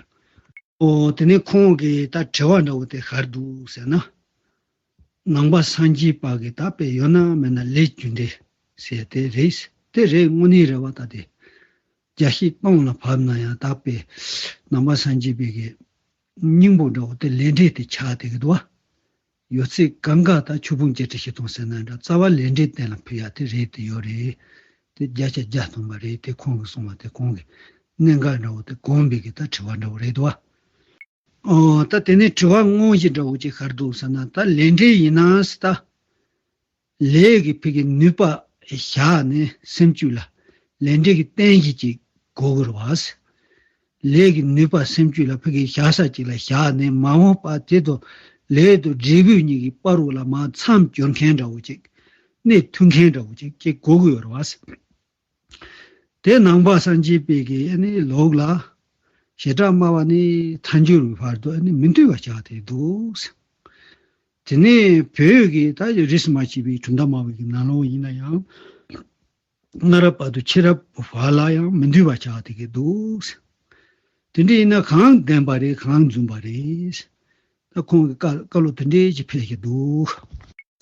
ཨོ་དེ་ནས་ཁོང་གིས་ད་དྲི་བ་འདྲ་བོ་དེ་ག་རེ་འདུག་ཟེར་ན། ནང་པ་སངས་རྒྱས་པ་གི་ད་དཔེ་ཡོད་ན་མེད་ན་ལས་རྒྱུ་འབྲས་ཟེར་དེ་རེད། དེ་རེད། དངོས་གནས་རེད་བ། ད་དེ་རྒྱ་ཤེས་སྟོང་ལ་བབས་ན་ཡང་ད་དཔེ་ནང་པ་སངས་རྒྱས་པའི་གི་སྙིང་པོ་འདྲ་བོ་དེ་ལས་འབྲས་དེ་ཆགས་བསྡད་ཀྱི་འདུག་བ། ཡོད་ཚད་གང་ག་ད་ཆོས་ཕུང་བརྒྱད་ཁྲི་བཞི་སྟོང་ཟེར་ན་འདྲ། རྩ་བ་ལས་འབྲས་གཏན་ལ་ཕབ་ཡག་དེ་རེད། དེ་ཡོད་རེད། དེ་བརྒྱ་ཆ་བརྒྱ་ཐམ་པ་རེད། དེ་ཁོང་གིས་གསུངས་པ་དེ་ཁོང་གི་གནད་འགག་འདྲ་བོ་དེ་གོང་འཕེལ་གྱི་ད་དྲི་བ་འདྲ་བོ་རེད་འདུག་བ། ཨོ་ད་དེ་ནས་དྲི་བ་དངོས་གཞི་འདྲ་བོ་ཅིག་ག་རེ་འདུག་ཟེར་ན། ད་ལས་འབྲས་ཡིན་ན་ད་ལས་ཀྱི་ཕ་གི་ནུས་པ་བཞག་ནས་སེམས་རྒྱུད་ལ་ལས་འབྲས་ཀྱི་རྟེན་གཞི་ཅིག་དགོས་ཀྱི་རེད་བ། ལས་ཀྱི་ནུས་པ་སེམས་རྒྱུད་ལ་ཕ་གི་བཞག་ས་ཅིག་ལ་བཞག་ནས་མ་འོངས་པ་དེ་དང་ལས་དང་འབྲས་བུ་གཉིས་ཀྱི་བར་རུ་ལ་མར་མཚམས་སྦྱོར་མཁན་འདྲ་བོ་ཅིག་གནད་མཐུན་མཁན་འདྲ་བོ་ཅིག་ཅིག་དགོས་ཀྱི་ཡོད་རེད་བ། དེ་ནང་པ་སངས་རྒྱས་པའི་གི་ཨ་ནི་ལུགས་ལ་བྱེ་བྲག་སྨྲ་བ་ནས་ཐལ་འགྱུར་བའི་བར་དུ་ཨ་ནི་མི་མཐུན་པ་ཆགས་བསྡད་འདུག་དེ་ནས་བོད་ཀྱི་ད་རིས་སུ་མ་ཆད་པའི་གྲུབ་མཐའ་སྨྲ་བའི་གི་ནང་ལོགས་ཡིན་ན་ཡང་སྔ་རབས་བར་དུ་ཕྱི་རབས་བར་ལ་ཡང་མི་མཐུན་པ་ཆགས་བསྡད་ཀྱི་འདུག་དེ་འདྲ་ཡིན་ན་གང་བདེན་པ་རེད། གང་རྫུན་པ་རེད། ད་ཁོང་གི་བཀའ་བཀའ་སློབ་དེ་འདྲ་ཅིག་ཕེབས་ཀྱི་འདུག་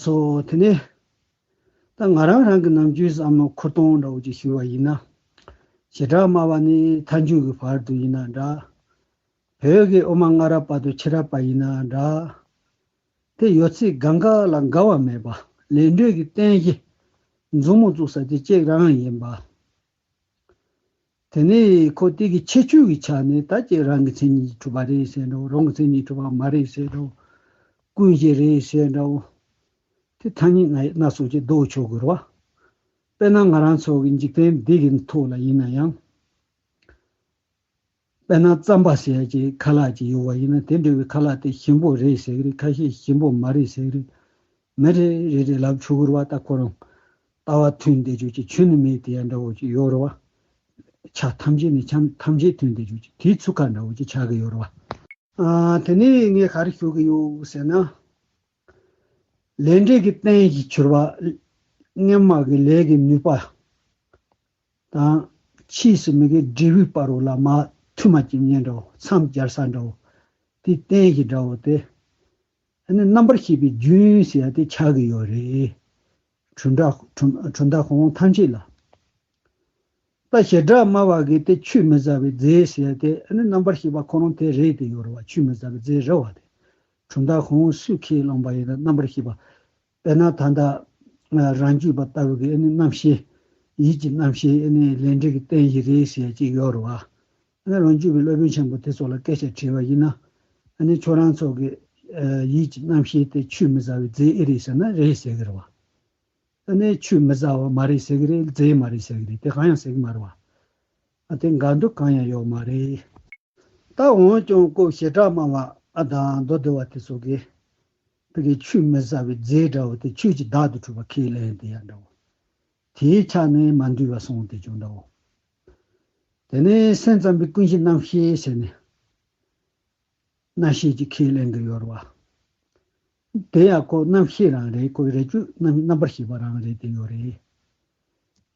སོ་དེ་ནས་ད་ང་རང་རང་གི་ནམ་རྒྱུན་བསམ་བློ་འཁོར་གཏོང་འདྲ་བོ་ཅིག་ཞུས་པ་ཡིན་ན། བྱེ་བྲག་སྨྲ་བ་ནས་ཐལ་འགྱུར་གྱི་བར་དུ་ཡིན་ན་འདྲ། བོད་ཀྱི་དབུ་མ་སྔ་རབས་བར་དུ་ཕྱི་རབས་བར་ཡིན་ན་འདྲ། དེ་ཡོད་ཚད་གང་ག་ལ་འགལ་བ་མེད་པ། ལས་འབྲས་ཀྱི་རྟེན་གཞི་མཛུབ་མོ་བཙུགས་ས་དེ་གཅིག་རང་ཡིན་པ། དེ་ནས་ཁོ་དེ་གི་ཁྱད་ཆོས་ཀྱི་ཆ་ནས་ད་ཅིག་རང་གི་མཚན་ཉིད་ཀྱིས་གྲུབ་པ་རེད་ཟེར་འདྲ་བོ། རང་གི་མཚན་ཉིད་ཀྱིས་གྲུབ་པ་མ་རེད་ཟེར་འདྲ་བོ། ཀུན་གཞི་རེད་ཟེར་འདྲ་བོ། དེ་ཐ་སྙད་སྣ་སྣ་ཚོགས་ཅིག་འདོགས་ཆོག་གི་རེད་བ། དཔེར་ན་ང་རང་ཚོ་གི་འཇིག་རྟེན་འདི་གི་ཐོག་ལ་ཡིན་ན་ཡང་། དཔེར་ན་རྩམ་པ་ཟེར་ཡ་ཅིག་ཁ་ལག་ཅིག་ཡོད་པ་ཡིན་ན། དེ་འདྲ་བའི་ཁ་ལག་དེ་ཞིམ་པོ་རེད་ཟེར་གི་རེད། ཁ་ཤས་ཞིམ་པོ་མ་རེད་ཟེར་གི་རེད། མི་རེ་རེ་རེ་ལབ་ཆོག་གི་རེད་བ། ད་ཁོ་རང་ལྟ་བ་མཐུན་བསྡད་རྒྱུ་ཅིག་ཆོས་ནི་མེད་དེ་ཡ་འདྲ་བོ་ཅིག་ཡོད་རེད་བ། ཆ་ཐམས་ཅད་ནས་ཆ་ཐམས་ཅད་མཐུན་བསྡད་རྒྱུ་ཅིག་དེའི་ཚུལ་ཁ་འདྲ་བོ་ཅིག་ཆགས་ཀྱི་ཡོད་རེད་བ། ཨ། དེ་ནས་ངས་ག་རེ་ཞུ་གི་ཡོད་ཟེར་ན། ལས་འབྲས་ཀྱི་རྟེན་གཞི་གྱུར་པ། སྔོན་མ་གི་ལས་ཀྱི་ནུས་པ་དང་ཕྱིས་སུ་མི་དགེ་འབྲས་བུའི་བར་རུ་ལ་མར་ མཐུ་མ་སྐྱེམས་ཉེན་འདྲ་བོ། མཚམས་སྦྱར་ས་འདྲ་བོ། དེའི་རྟེན་གཞི་འདྲ་བོ་དེ། ཨ་ནི་རྣམ་པར་ཤེས་པའི་རྒྱུན་ཟེར་ཡ་དེ་ཆགས་ཀྱི་ཡོད་རེད། གྲུབ་མཐའ་གྲུབ་གྲུབ་མཐའ་དབང་པོ་ཐམས་ཅད་ལ། ད་བྱེ་བྲག་སྨྲ་བ་གིས་དེ་ཆུད་མི་ཟ་བའི་རྫས་ཟེར་ཏེ། ཨ་ནི་རྣམ་པར་ཤེས་པ་ཁོ་རང་དེ་རེད་དེ་ཡོད་རེད་བ། ཆུད་མི་ཟ་བའི་རྫས་རེད་བ། དེ་གྲུབ་མཐའ་དབང་པོ་སུས་ཁས་བླངས་པ་ཡིན་ན། རྣམ་པར་ཤེས་པ། དཔེར་ན་ད་ལྟ་རང་རྒྱུད་པ་ལྟ་བུ་གིས་ཨ་ནི་རྣམ་ཤེས། ཡིད་ཀྱི་རྣམ་ཤེས་ཨ་ནི་ལས་འབྲས་ཀྱི་རྟེན་གཞི་རེད་ཟེར་ཅིག་ཡོད་རེད་བ། ཨ་ནི་རང་རྒྱུད་པའི་སློབ་དཔོན་ཆེན་པོ་དེ་ཚོ་ལ་སྐད་ཆ་དྲིས་པ་ཡིན་ན། ཨ་ནི་ཁྱོད་རང་ཚོ་གི་ཡིད་ཀྱི་རྣམ་ཤེས་དེ་ཆུད་མི་ཟ་བའི་རྫས་ཨེ་རེད་ཟེར་ན་རེད་ཟེར་གི་རེད་བ། ཨ་ནི་ཆུད་མི་ཟ་བ་མ་རེད་ཟེར་གི་རེད། རྫས་མ་རེད་ཟེར་གི་རེད། དེ་གང་ཡང་ཟེར་གི་མ་རེད་བ། ཨ་དེ་འགལ་འདུ་གང་ཡང་ཡོད་མ་རེད། ད་འོན་ཀྱང་ཁོ་བྱེ་བྲག་སྨྲ་བ་ཨ་དང་མདོ་སྡེ་པ་དེ་ཚོ་གིས་ཕ་གི་ཆུད་མི་ཟ་བའི་རྫས་འདྲ་བོ་དེ་ཆོས་ཀྱི་བདག་ཏུ་གྲུབ་པ་ཁས་ལེན་དེ་ཡང་འདྲ་བོ། དེའི་ཆ་ནས་མ་འདུས་པ་སོང་དེ་ཀྱང་འདྲ་བོ། དེ་ནས་སེམས་ཙམ་པའི་ཀུན་གཞི་རྣམ་ཤེས་ཟེར་ནས། རྣམ་ཤེས་ཀྱི་ཁས་ལེན་གྱི་ཡོད་རེད་བ། དེ་ཡང་ཁོ་རྣམ་ཤེས་རང་རེད། ཁོ་རེ་ཆོས་རྣམ་རྣམ་པར་ཤེས་པ་རང་རེད་དེ་ཡོད་རེད།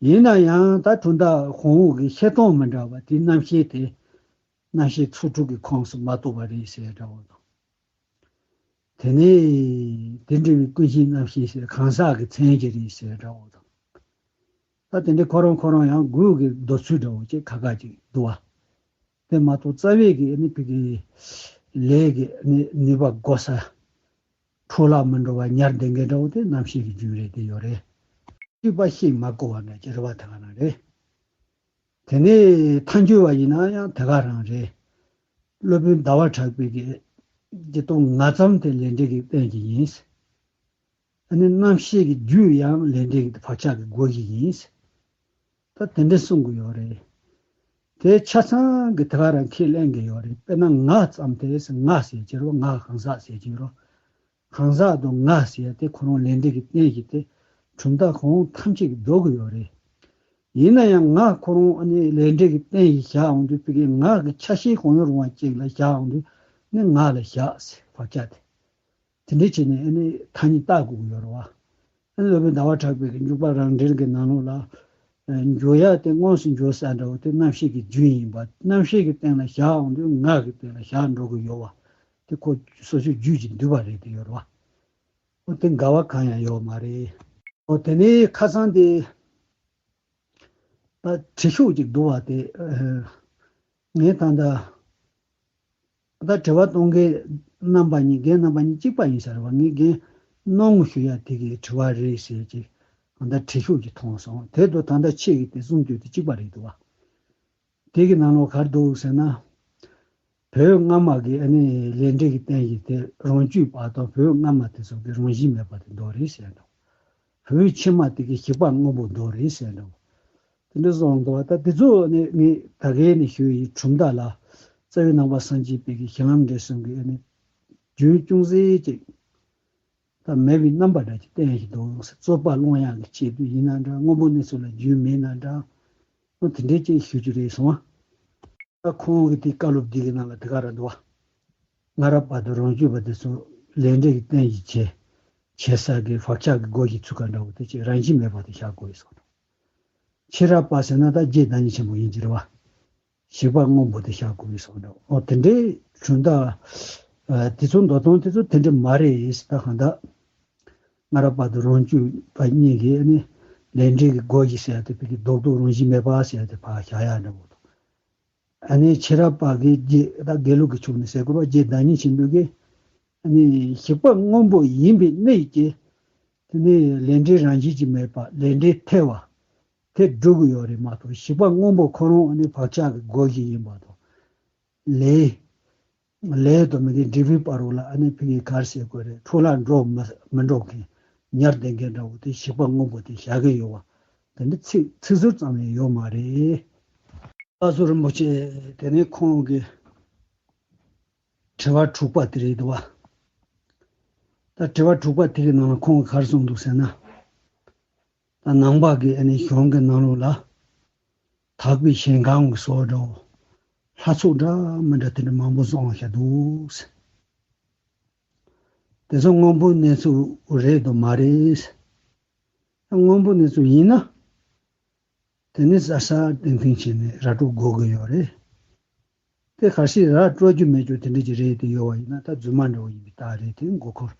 ཡིན་ན་ཡང་ད་གྲུབ་མཐའ་དབང་པོ་གི་བཤད་སྟངས་མི་འདྲ་བ་དེ། རྣམ་ཤེས་དེ་རྣམ་ཤེས་ཚོགས་དྲུག་གི་ཁོངས་སུ་མ་གཏོགས་པ་རེད་ཟེར་འདྲ་བོ་དང་། དེ་ནས་དེ་འདྲ་བའི་ཀུན་གཞི་རྣམ་ཤེས་ཟེར་གང་ཟག་གི་མཚན་གྱི་རེད་ཟེར་འདྲ་བོ་དང་། ད་དེ་འདྲའི་ཁོ་རང་ཁོ་རང་ཡང་དགོས་ཀྱི་འདོད་ཚུལ་འདྲ་བོ་ཅིག་ཁ་ཁ་ཅིག་འདུག་བ། དེ་མ་གཏོགས་རྩ་བའི་གི་ཨ་ནི་ཕ་གི་ལས་ཀྱི་ཨ་ནི་ནུས་པ་འགོག་ས། འཕྲོ་བརླག་མི་འགྲོ་བ་ཉར་བསྡད་མཁན་འདྲ་བོ་དེ་རྣམ་ཤེས་ཀྱི་རྒྱུན་རེད་དེ་ཡོད་རེད། སྤྱོད་པ་ཤེས་མ་གོ་བ་འདྲ་ཅིག་རེད་བ། དེ་ག་རང་རེད། དེ་ནས་མཐའ་འཁྱོལ་བ་ཡིན་ན་ཡང་དེ་ག་རང་རེད། སློབ་དཔོན་ཟླ་བ་གྲགས་པའི་གི་བདེ་སྟོང་ང་ཙམ་དེ་ལས་འབྲས་ཀྱི་རྟེན་གྱི་ཡིན། ཨ་ནི་རྣམ་ཤེས་ཀྱི་རྒྱུ་ཡང་ལས་འབྲས་ཀྱི་བག་ཆགས་ཀྱི་སྒོ་ཞིག་ཡིན། ད་དེ་འདྲ་གསུང་གི་ཡོད་རེད། དེ་ཆ་ཚང་གི་དེ་ག་རང་ཁས་ལེན་གྱི་ཡོད་རེད། དཔེར་ན་ང་ཙམ་དེ་ང་ཟེར་གྱི་རོ། ང་གང་ཟག་ཟེར་གྱི་རོ། གང་ཟག་དང་ང་ཟེར་དེ་ཁོ་རང་ལས་འབྲས་ཀྱི་རྟེན་གཞི་དེ་གྲུབ་མཐའ་གང་ཐམས་ཅད་ཀྱིས་འགྲོ་གི་ཡོད་རེད། ཡིན་ན་ཡང་ང་ཁོ་རང་ཨ་ནི་ལས་འབྲས་ཀྱི་རྟེན་གཞི་བཞག་འོང་དུས། ཕ་གི་ང་གི་ཆ་ཤས་གང་ཡང་རུང་བ་ཅིག་ལ་བཞག་འོང་དུས་ནི་ང་ལ་བཞག་ཟེར་བག་ཆགས་དེ། དེ་འདྲ་བྱས་ནས་ཨ་ནི་ཐ་སྙད་བཏགས་དགོས་ཀྱི་ཡོད་རེད་བ། ཨ་ནི་སློབ་དཔོན་ཟླ་བ་གྲགས་པའི་གི་འཇུག་པ་རང་འགྲེལ་གྱི་ནང་ལོགས་ལ། ཨ་འཇུག་ཡ་དེ་དངོས་སུ་འཇུག་ས་འདྲ་བོ་དེ་རྣམ་ཤེས་ཀྱི་རྒྱུན་ཡིན་པ། རྣམ་ཤེས་ཀྱི་སྟེང་ལ་བཞག་འོང་དུས་ང་གི་སྟེང་ལ་བཞག་འགྲོ་གི་ཡོད་བ། དེ་ཁོ་སོ་སོའི་རྒྱུད་ཀྱི་འདུས་པ་རེད་དེ་ཡོད་རེད་བ། འོ་དེ་འགལ་བ་གང་ཡང་ཡོད་མ་རེད། འོ་དེ་ནས་ཁ་སང་དེ། ད་དྲི་ཤོག་ཅིག་འདུག་བ་དེ། ཨ་ངས་ད་ལྟ་ད་དྲི་བ་གཏོང་མཁན་རྣམ་པ་གཉིས། རྒན་རྣམ་པ་གཉིས་གཅིག་པ་ཡིན་ས་རེད་བ། ངས་རྒན་རྣམ་ངོ་ཞུ་ཡ་དེ་གི་དྲི་བ་རེད་ཟེར་གྱི་ད་ལྟ་དྲི་ཤོག་ཅིག་མཐོང་སོང་། དེ་དང་ད་ལྟ་ཁྱེད་ཀྱི་དེ་གསུང་རྒྱུ་དེ་གཅིག་པ་རེད་འདུག་བ། དེ་གི་ནང་ལོགས་ག་རེ་འདུག་ཟེར་ན། བོད་སྔ་མ་གི་ཨ་ནི་ལས་འབྲས་ཀྱི་རྟེན་གཞི་དེ་རང་རྒྱུད་པ་དང་བོད་སྔ་མ་དེ་ཚོ་གི་རང་བཞིན་མེད་པ་དེ་འདྲ་རེད་ཟེར་འདུག། བོད་ཕྱི་མ་དེ་གི་ཞིག་པ་སྔོན་པོ་འདྲ་རེད་ཟེར་འདུག། དེ་འདྲ་གསུངས་འདུག། ད་དེ་ཚོ་ནི་ངས་ད་གའི་ནས་ཞུ་ཡི། གྲུབ་མཐའ་ལ་རྩ་བའི་ནང་པ་སངས་རྒྱས་པའི་གི་གཞི་ལམ་འབྲས་གསུམ་གྱི་ཨ་ནི་རྒྱུན་ཅུང་ཟད་ཅིག་ད་མེད་པའི་རྣམ་པ་འདྲ་ཅིག་བསྟན་བཞིན་འདུག། རྩོད་པ་སློང་ཡག་གི་ཆེད་དུ་ཡིན་ན་འདྲ། སྔོན་པོ་གནས་ཚུལ་ལ་རྒྱུན་མེད་ན་འདྲ། འོ་དེ་འདྲའི་ཅིག་ཞུ་རྒྱུ་རེད་སོང་ཨ། ད་ཁོང་གི་དེ་བཀའ་སློབ་འདི་གི་ནང་ལ་དེ་ག་རང་འདུག་བ། སྔ་རབས་པ་དང་རང་རྒྱུད་པ་དེ་ཚོ་ལས་འབྲས་ཀྱི་རྟེན་གཞི་བྱས་བྱེད་ས་གི་བག་ཆགས་ཀྱི་སྒོ་ཞིག་ཚུགས་ཀ་འདྲ་བོ་དེ་ཅིག་རང་བཞིན་མེད་པ་དེ་བཞག་དགོས་སོང་། ཕྱི་རབས་པ་ཟེར་ན་ད་རྗེ་བདག་ཉིད་ཆེན་པོ་ཡིན་གྱི་རེད་བ། ཞིག་པ་སྔོན་པོ་དེ་བཞག་དགོས་སོང་འདྲ། འོ་དེ་འདྲའི་གྲུབ་མཐའ། ཨ་དེ་ཚོ་མདོ་དོན་དེ་ཚོ་དེ་འདྲ་མ་རེད་ཟེར། ད་གང་ལྟར་སྔ་རབས་པ་དང་རང་རྒྱུད་པ་གཉིས་ཀྱིས་ནི་ལས་འབྲས་ཀྱི་སྒོ་ཞིག་ཟེར་ཡ་དེ་ཕ་གི་རྡོག་རྡོག་རང་བཞིན་མེད་པ་ཟེར་ཡ་དེ་ཕར་བཞག་ཡ་འདྲ་བོ་དང་། ཨ་ནི་ཕྱི་རབས་པ་གིས་རྗེ་ད་དགེ་ལུགས་ཀྱི་ཕྱོགས་ནས་ཟེར་དགོས་པ། རྗེ་བདག་ཉིད་ཆེན་པོ་གིས་ཨ་ནི་ཞིག་པ་སྔོན་པོ་ཡིན་པའི་གནད་ཀྱིས་དེ་ནི་ལས་འབྲས་རང་བཞིན་གྱིས་མེད་པ། ལས་འབྲས་ཐལ་བ། དེ་སྒྲུབ་ཀྱི་ཡོད་རེད་མ་གཏོགས། ཞིག་པ་སྔོན་པོ་ཁོ་རང་ཨ་ནི་བག་ཆགས་ཀྱི་སྒོ་ཞིག་ཡིན་པ་དང་། ལས། ལས་དང་མི་དགེ་སྒྲིབ་པའི་བར་རོ་ལ་ཨ་ནི་ཕ་གི་ག་རེ་ཟེར་དགོས་རེད། འཕྲོ་བརླག་འགྲོ་མི་མི་འགྲོ་མཁན་ཉར་བསྡད་མཁན་འདྲ་བོ་དེ་ཞིག་པ་སྔོན་པོ་དེ་བཞག་གི་ཡོད་བ། དེ་འདྲ་ཚིག་ཚིག་ཟུར་ཙམ་ཡང་ཡོད་མ་རེད། ལྷ་ཟུར་རིན་པོ་ཆེ་དེ་ནས་ཁོང་གི་དྲི་བ་དྲུག་པ་དེ་རེད་འདུག་བ། ད་དྲི་བ་དྲུག་པ་དེ་གི་ནང་ལ་ཁོང་གིས་ག་རེ་གསུངས་འདུག་ཟེར་ན། ད་ནང་པ་གི་ཨ་ནི་གཞུང་གི་ནང་ལོགས་ལ་དག་པའི་ཞིང་ཁམས་ཀྱི་སོགས་འདྲ་བོ། ལྷ་ཚོགས་འདྲ་མི་འདྲ་དེ་འདྲ་མང་པོ་གསུངས་བཞག་འདུག་ཟེར། དེ་ཚོ་སྔོན་པོའི་གནས་ཚུལ་རེད་དམ་མ་རེད་ཟེར། སྔོན་པོའི་གནས་ཚུལ་ཡིན་ན། དེ་ནི་གསལ་གསལ་ཏན་ཏན་བྱས་ནས་ར་སྤྲོད་དགོས་ཀྱི་ཡོད་རེད། དེ་ག་ཤེད་ར་སྤྲོ་རྒྱུ་མེད་རྒྱུ་དེ་འདྲ་ཅིག་རེད། དེ་ཡོད་པ་ཡིན་ན་ད་རྫུན་མ་འདྲ་བོ་ཡིན་པའི་རྟགས་རེད། དེ་མགོ་འཁོར་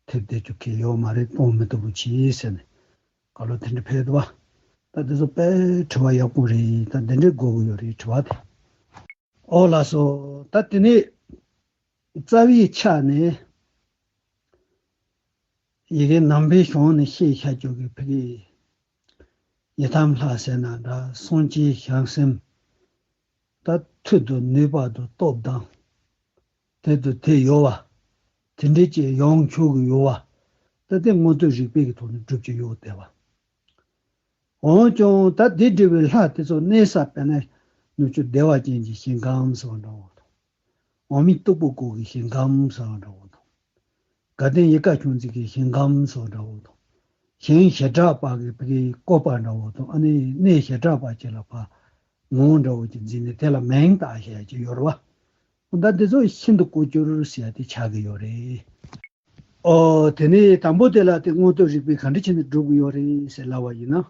ཐེབས་བསྡད་རྒྱུ་གལ་ཡོད་མ་རེད། གཏོང་མི་ཐུབ་པ་བྱས་ཟེར་ནས་བཀའ་སློབ་དེ་འདྲ་ཕེབས་འདུག་བ། ད་དེ་ཚོ་དཔེ་དྲི་བ་ཡག་པོ་རེད། ད་འདི་འདྲའི་དགོས་ཀྱི་ཡོད་རེད། དྲི་བ་དེ། ཨོ་ལགས་སོ། ད་དེ་ནས་རྩ་བའི་ཆ་ནས་ཡི་གེ་ནང་པའི་གཞུང་ནས་བཤད་བཞག་རྒྱུ་གི་ཕ་གི་ཡི་དམ་ལྷ་ཟེར་ན་འདྲ། སངས་རྒྱས་བྱང་སེམས། ད་མཐུ་དང་ནུས་པ་དང་སྟོབས་དང་། དེ་དང་དེ་ཡོད་པ། དེ་འདྲའི་ཅིག་ཡོང་ཆོག་གི་ཡོད་པ། ད་དེ་མངོན་རྟོགས་རིག་པའི་གི་ཐོག་ནས་སྒྲུབ་ཀྱི་ཡོད་བསྡད་པ། འོན་ཀྱང་ད་དེ་འདྲ་བའི་ལྷ་དེ་ཚོ་གནས་ས་དཔེར་ན་ནུབ་ཕྱོགས་བདེ་བ་ཅན་གྱི་ཞིང་ཁམས་ཟེར་བ་འདྲ་བོ་དང་། འོག་མིན་སྟུག་པོ་སྐོར་གྱི་ཞིང་ཁམས་ཟེར་བ་འདྲ་བོ་དང་། དགའ་ལྡན་ཡིད་དཀར་ཁྱུང་འཛིན་གྱི་ཞིང་ཁམས་སོགས་འདྲ་བོ་དང་། ཞིང་བྱེ་བྲག་པ་གི་བཀོད་པ་འདྲ་བོ་དང་། ཨ་ནི་གནས་བྱེ་བྲག་པ་ཅིག་ལ་ཕར་ངོ་བོ་འདྲ་བོ་ཅིག་འཛིན་ནས་དེ་ལ་མིང་བཏགས་བྱས་ཀྱི་ཡོད་རེད་བ། ད་འདི་ཚོ་ཤིན་ཏུ་ལྐོག་གྱུར་ཟེར་ཡ་དེ་ཆགས་ཀྱི་ཡོད་རེད། ཨོ་དེ་ནས་དང་པོ་དེ་ལ་དེ་མངོན་རྟོགས་རིག་པས་ག་འདྲ་བྱས་ནས་སྒྲུབ་ཀྱི་ཡོད་རེད་ཟེར་ལབ་པ་ཡིན་ན།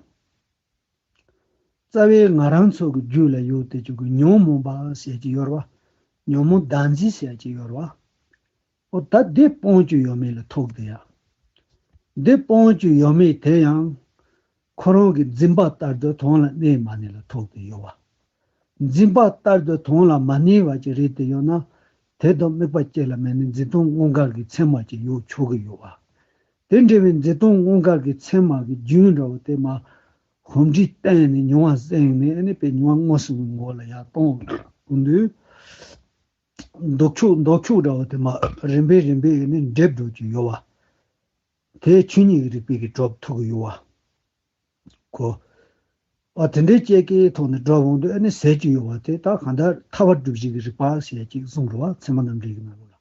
རྩ་བའི་ང་རང་ཚོ་གི་རྒྱུད་ལ་ཡོད་དེ་ཅིག་གི་ཉོན་མོངས་པ་ཟེར་གྱི་ཡོད་རེད་བ། ཉོན་མོངས་བདག་འཛིན་ཟེར་གྱི་ཡོད་རེད་བ། ཨོ་ད་དེ་སྤོང་རྒྱུ་ཡོད་མེད་ལ་ཐུག་དེ་ཡ། དེ་སྤོང་རྒྱུ་ཡོད་མེད་དེ་ཡང་ཁོ་རང་གི་འཛིན་པ་ལྟར་དུ་དོན་ལ་གནས་མ་གནས་ལ་ཐུག་དེ་ཡོད་བ། འཛིན་པ་ལྟར་དུ་དོན་ལ་མ་གནས་པ་ཅིག་རེད་དེ་ཡོད་ན། དེ་དང་དམིགས་པ་གཅིག་ལ་མེད་ནས་འཛིན་སྟངས་དངོས་འགལ་གྱི་མཚན་མ་ཅིག་ཡོད་ཆོག་གི་ཡོད་བ། དེ་འདྲ་བའི་འཛིན་སྟངས་དངོས་འགལ་གྱི་མཚན་མ་གི་རྒྱུན་འདྲ་བོ་དེ་མ། ཧོམ་སྒྲིག་བསྟན་ནས་མྱོང་བ་སེང་ནས་ཨ་ནི་པའི་མྱོང་བ་མངོན་སུམ་གྱི་ངོ་ལ་ཡར་གཏོང་འོང་དུས། ལྡོག་ཕྱོགས་ལྡོག་ཕྱོགས་འདྲ་བོ་དེ་མ་རིམ་པས་རིམ་པས་ཨ་ནི་འགྲིབ་འགྲོ་གི་ཡོད་བ། དེ་ཆོས་ཉིད་ཀྱི་རིག་པའི་གི་སྒྲུབ་ཐུབ་ཀྱི་ཡོད་བ། གོ། ཨ་དེ་འདྲའི་སྐྱེ་ཀའི་ཐོག་ནས་སྒྲུབ་འོང་དུས་ཨ་ནི་ཟད་ཀྱི་ཡོད་བ་དེ་ད་གང་ལྟར་ཐར་པ་སྒྲུབ་བྱེད་ཀྱི་རིག་པ་ཟེར་ཅིག་གསུངས་འགྲོ་བ། ཚད་མ་རྣམ་འགྲེལ་གྱི་ནང་ལོགས་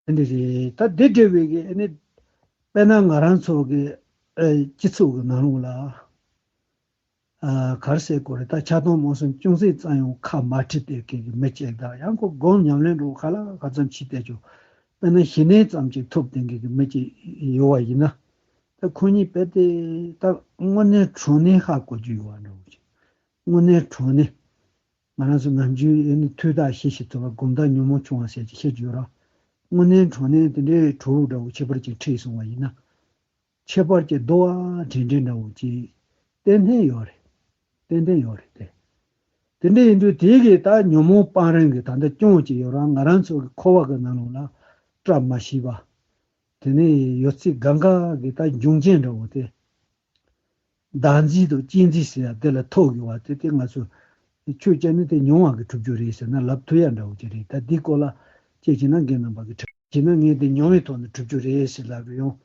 ལ། དེ་འདྲ་རེད། ད་དེ་འདྲ་བའི་གི་ཨ་ནི་དཔེར་ན་ང་རང་ཚོ་གི་ཨ་སྤྱི་ཚོགས་ཀྱི་ནང་ལོགས་ལ། ཨ་ག་རེ་ཟེར་དགོས་རེད། ད་ཆགས་སྡང་རྨོངས་གསུམ་ཅུང་ཟད་ཙམ་ཡང་ཁ་མ་ཁྲིད་བསྡད་མཁན་གྱི་མི་གཅིག་དང་། ཡང་ཁོ་སྒོམ་ཉམས་ལེན་འགྲོ་ག་ལ་ག་ཙམ་བྱས་བསྡད་ཀྱང་དཔེར་ན་ཞི་གནས་ཙམ་ཅིག་ཐོབ་བསྡད་མཁན་གྱི་མི་གཅིག་ཡོད་པ་ཡིན་ན། ད་ཁོ་གཉིས་དཔེ་དེ་ད་དངོས་གནས་དྲང་གནས་ཧ་གོ་རྒྱུ་ཡོད་པ་འདྲ་བོ་ཅིག་དངོས་གནས་དྲང་གནས། ང་རང་ཚོ་ནམ་རྒྱུན་ཨེ་ནི་ཐོས་དང་ཤེས་ཤེས་ཐུབ་པ། སྒོམ་དང་ཉོན་མོངས་ཆུང་བ་ཟེར་གྱི་བཤད་ཀྱི་ཡོད་ར། དངོས་གནས་དྲང་གནས་དེ་འདྲའི་གྲོགས་འདྲ་བོ་ཁྱད་པར་ཅིག་འཕྲད་སོང་བ་ཡིན་ན། ཁྱད་པར་གྱི་རྡོ་བ་འདྲེ་འདྲེ་འདྲ་བོ་ཅིག་ཏན་ཏན་ཡོད་རེད། ཏན་ཏན་ཡོད་རེད་དེ། དེ་འདྲ་ཡིན་དུས་དེ་གི་ད་ཉོན་མོངས་སྤང་རང་གི་ད་ལྟ་སྐྱོན་ཅིག་ཡོད་ར། ང་རང་ཚོ་གི་འཁོར་བ་གི་ནང་ལོགས་ལ་བཀྲ་མ་ཤིས་པ། དེ་ནས་ཡོད་ཚད་གང་ག་གི་ད་འབྱུང་རྐྱེན་འདྲ་བོ་དེ། བདག་འཛིན་དང་གཅེས་འཛིན་ཟེར་ཡ་དེ་ལ་ཐུག་ཡོད་པ་དེ། དེ་ང་ཚོ་ཆོས་བྱས་ན་དེ་མྱོང་བ་གི་གྲུབ་རྒྱུ་རེད་ཟེར་ན་ལབ་ཐུབ་ཡ་འདྲ་བོ་ཅིག་རེད། ད་འདི་སྐོར་ལ་དཔྱད་བྱས་ན་རྒན་རྣམ་པ་གི་དྲི་བ་བྱས་ན་ངས་དེ་མྱོང་བའི་ཐོག་ནས་གྲུབ་རྒྱུ་རེད་ཟེར་ལབ་ཡོང་།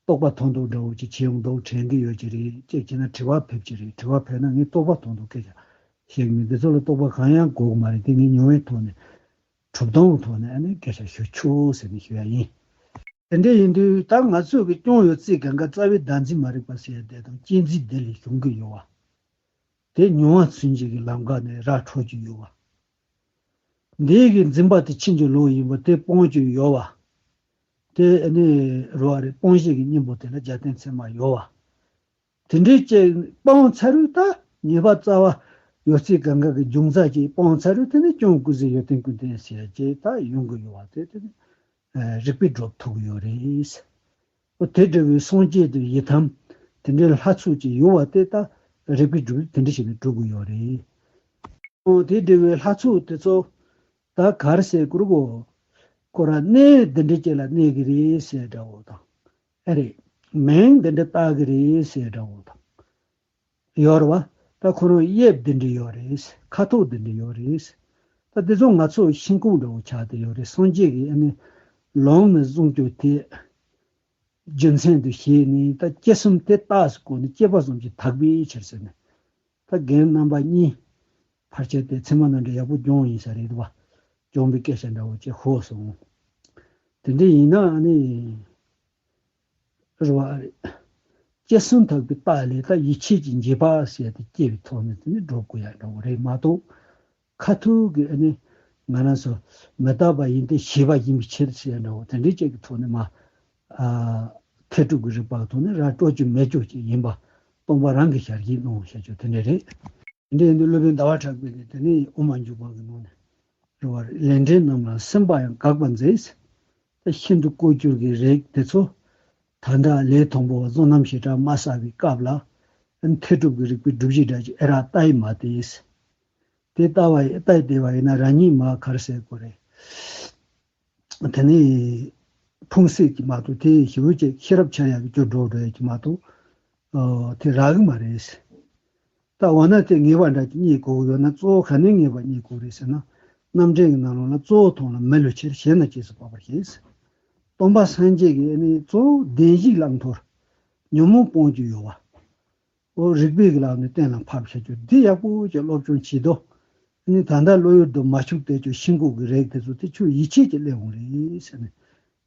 རྟོག་པ་ཐོན་ཐོན་འདྲ་བོ་ཅིག་བྱེད་ཡོང་མདོག་དྲན་གི་ཡོད་ཀྱི་རེད། དཔྱད་བྱས་ན་དྲི་བ་ཕེབས་ཀྱི་རེད། དྲི་བ་ཕེབས་ན་ངས་རྟོག་པ་ཐོན་ཐོན་སྐད་ཆ་བཤད་གི་མིན། འདི་ཚོ་ལ་རྟོག་པ་གང་ཡང་དགོས་གི་མ་རེད། དེ་ངས་མྱོང་བའི་ཐོག་ནས། གྲུབ་དོན་གྱི་ཐོག་ནས་ཨ་ནི་སྐད་ཆ་ཞུ་ཆོག་ཟེར་ནས་ཞུ་ཡ་ཡིན། དེ་འདྲ་ཡིན་དུས་ད་ང་ཚོས་ཀྱི་སྐྱོན་ཡོད་ཚད་གང་ག་རྩ་བའི་བདག་འཛིན་མ་རིག་པ་ཟེར་ཡ་དེ་དང་གཅེས་འཛིན་དེ་ལས་བྱུང་གི་ཡོད་བ། དེ་མྱོང་བ་ཚུན་ཆད་ཀྱི་ལམ་ཁ་ནས་ར་འཕྲོད་ཀྱི་ཡོད་བ། འདི་གི་འཛིན་པ་དེ་ཕྱིན་ཅི་ལོག་ཡིན་པ་དེ་སྤོང་རྒྱུ་ཡོད་བ། དེ་ཨ་ནི་རོ་བ་རེད། སྤོང་བྱེད་ཀྱི་གཉེན་པོ་དེ་ལ་རྒྱབ་རྟེན་ཚད་མ་ཡོད་བ། དེ་འདྲའི་ཅིག་སྤངས་ཚར་དུས་ད་ཉེས་པ་རྩ་བ་ཡོད་ཚད་གང་ག་གི་འབྱུང་རྩ་ཅིག་སྤངས་ཚར་དུས་དེ་ནི་སྐྱོན་ཀུན་ཟད་ཡོན་ཏན་ཀུན་ལྡན་ཟེར་ཡ་ཅིག་ད་ཡོང་གི་ཡོད་བ། དེ་དེ་ནི་རིགས་པས་སྒྲུབ་ཐུབ་ཀྱི་ཡོད་རེད། ཨོ་དེ་འདྲ་བའི་སངས་རྒྱས་དང་ཡི་དམ་དེ་འདྲའི་ལྷ་ཚོགས་ཅིག་ཡོད་བ་དེ་ད་རིགས་པས་སྒྲུབ་དེ་འདྲ་བྱས་ནས་སྒྲུབ་ཀྱི་ཡོད་རེད། ཨོ་དེ་འདྲ་བའི་ལྷ་ཚོགས་དེ་ཚོ་ད་ག་རེ་ཟེར་དགོས་རེད་གོ། ཁོ་རང་གནས་འདི་འདྲ་ཅིག་ལ་གནས་ཀྱི་རེད་ཟེར་འདྲ་བོ་དང་། ཨེ་རེད། མིང་འདི་འདྲ་བཏགས་ཀྱི་རེད་ཟེར་འདྲ་བོ་དང་། ཡོད་རེད་བ། ད་ཁོ་རང་དབྱིབས་འདི་འདྲ་ཡོད་རེད། ཁ་དོག་འདི་འདྲ་ཡོད་རེད། ད་དེ་ཚོ་ང་ཚོ་ཤིན་ཀུན་འདྲ་བོ་ཆགས་བསྡད་ཡོད་རེད། སངས་རྒྱས་ཀྱི་ཨ་ནི་ལུང་ནས་གསུངས་རྒྱུ་དེ། རྒྱུ་མཚན་དུ་བྱས་ནས་ད་སྐྱེ་གསུམ་དེ་རྟགས་སུ་བཀོད་ནས་སྐྱེས་པ་གསུམ་གྱི་དག་པའི་ཕྱིར་ཟེར་ནས། ད་རྒན་རྣམ་པ་གཉིས་ཕལ་ཆེར་དེ་ཚད་མ་རྣམ་འགྲེལ་ཡག་པོ་སྦྱོང་ཡིན་ས་རེད་བ། སྦྱོང་བའི་སྐད་ཆ་འདྲ་བོ་ཅིག་ཤོད་སོང་། དེ་འདྲ་ཡིན་ན་ཨ་ནི་རེད་བ། རེད། སྐྱེ་གསུམ་དག་པའི་རྟགས་ལས་ད་ཡིད་ཆེས་ཀྱི་འགྱེད་པ་ཟེར་ཏེ་སྐྱེ་བའི་ཐོག་ནས་དེ་ནི་སྒྲུབ་དགོས་ཡ་འདྲ་བོ་རེད་མ་གཏོགས། ཁ་ཐུག་གི་ཨ་ནི་ང་རང་ཚོ་མི་རྟག་པ་ཡིན་ཏེ་ཞེས་པ་ཡིན་པའི་ཕྱིར་ཟེར་ཡ་འདྲ་བོ་དེ་འདྲའི་ཅིག་གི་ཐོག་ནས་མ་ཨ་ཐེག་དྲུག་གི་རིགས་པ་གི་ཐོག་ནས་ར་སྤྲོ་རྒྱུ་མེད་རྒྱུ་ཅིག་ཡིན་པ། སྟོང་པ་རང་གིས་ཞལ་གྱིས་གནང་བ་བཤད་རྒྱུ་དེ་འདྲ་རེད། དེ་འདྲ་ཡིན་དུས་སློབ་དཔོན་ཟླ་བ་གྲགས་པས་ནི་དེ་ནི་དབུ་མ་འཇུག་པ་གི་ནང་ནས། བར་ལས་འབྲས་རྣམས་ལ་སེམས་པ་ཡང་དགག་པར་མཛད། ཤིན་ཏུ་ལྐོག་གྱུར་གྱི་རིགས་དེ་ཚོ་ད་ལྟ་ལས་དང་པོ་བ་བསོད་ནམས་ཞེ་དྲག་མ་བསགས་པའི་སྐབས་ལ་མཐར་ཐུག་གི་རིགས་པའི་སྒྲུབ་བྱེད་འདྲ་ཅིག་ཨེ་རག་ལྟ་ཡི་མ་དེས། དེ་ལྟ་བ་ཡི་ལྟ་ཡི་བལྟས་པ་ཡིན་ན་རང་ཉིད་མ་ག་རེ་ཟེར་དགོས་རེད། དེ་ནས་ཕུང་སྲིད་ཀྱི་མ་གཏོགས་དེ་ཞེ་པོ་ཅིག་ཤེས་རབ་འཆར་ཡག་གི་སྐྱོ་འགྲོ་འགྲོ་ཡག་གི་མ་གཏོགས་ཨོ་དེ་རག་གི་མ་རེད། ད་འོ་ན་དེ་ངེས་པ་འདྲ་ཅིག་རྙེད་དགོས་ཀྱི་ཡོད་ན་གཙོ་བོ་ག་ནས་ངེས་པ་རྙེད་དགོས་རེད་ཟེར་ན། རྣམ་འདྲེན་གྱི་ནང་ལོགས་ལ་གཙོ་བོ་མཐོང་ལ་མི་བསླུ་ཕྱིར་གཞན་ན་རྗེས་སུ་དཔག་པར་བྱེད། སྟོན་པ་སངས་རྒྱས་ཀྱིས་ནི་གཙོ་བོ་བདེན་བཞིའི་བླང་དོར། ཉོན་མོངས་སྤོང་རྒྱུ་ཡོད་པ། འོ་རིགས་པའི་གི་ལག་ནས་གཏན་ལ་ཕབ་བྱ་རྒྱུ་འདི་ཡག་པོ་ཅིག་སློབ་སྦྱོང་བྱེད་དོ། ནི་ད་ལྟ་བློ་ཡུལ་དུ་མ་ཆུག་བསྡད་རྒྱུ་ཤིན་ལྐོག་གི་རིགས་དེ་ཚོ་དེ་ཁྱོད་ཡིད་ཆེས་ཀྱིས་སླེབས་འོང་རེད་ཟེར་ནས་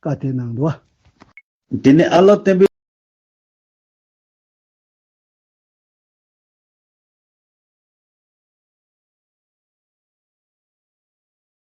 བཀའ་དེ་གནང་འདུག་བ། དེ་ནས་ཨ་ལ་བསྟན་པའི་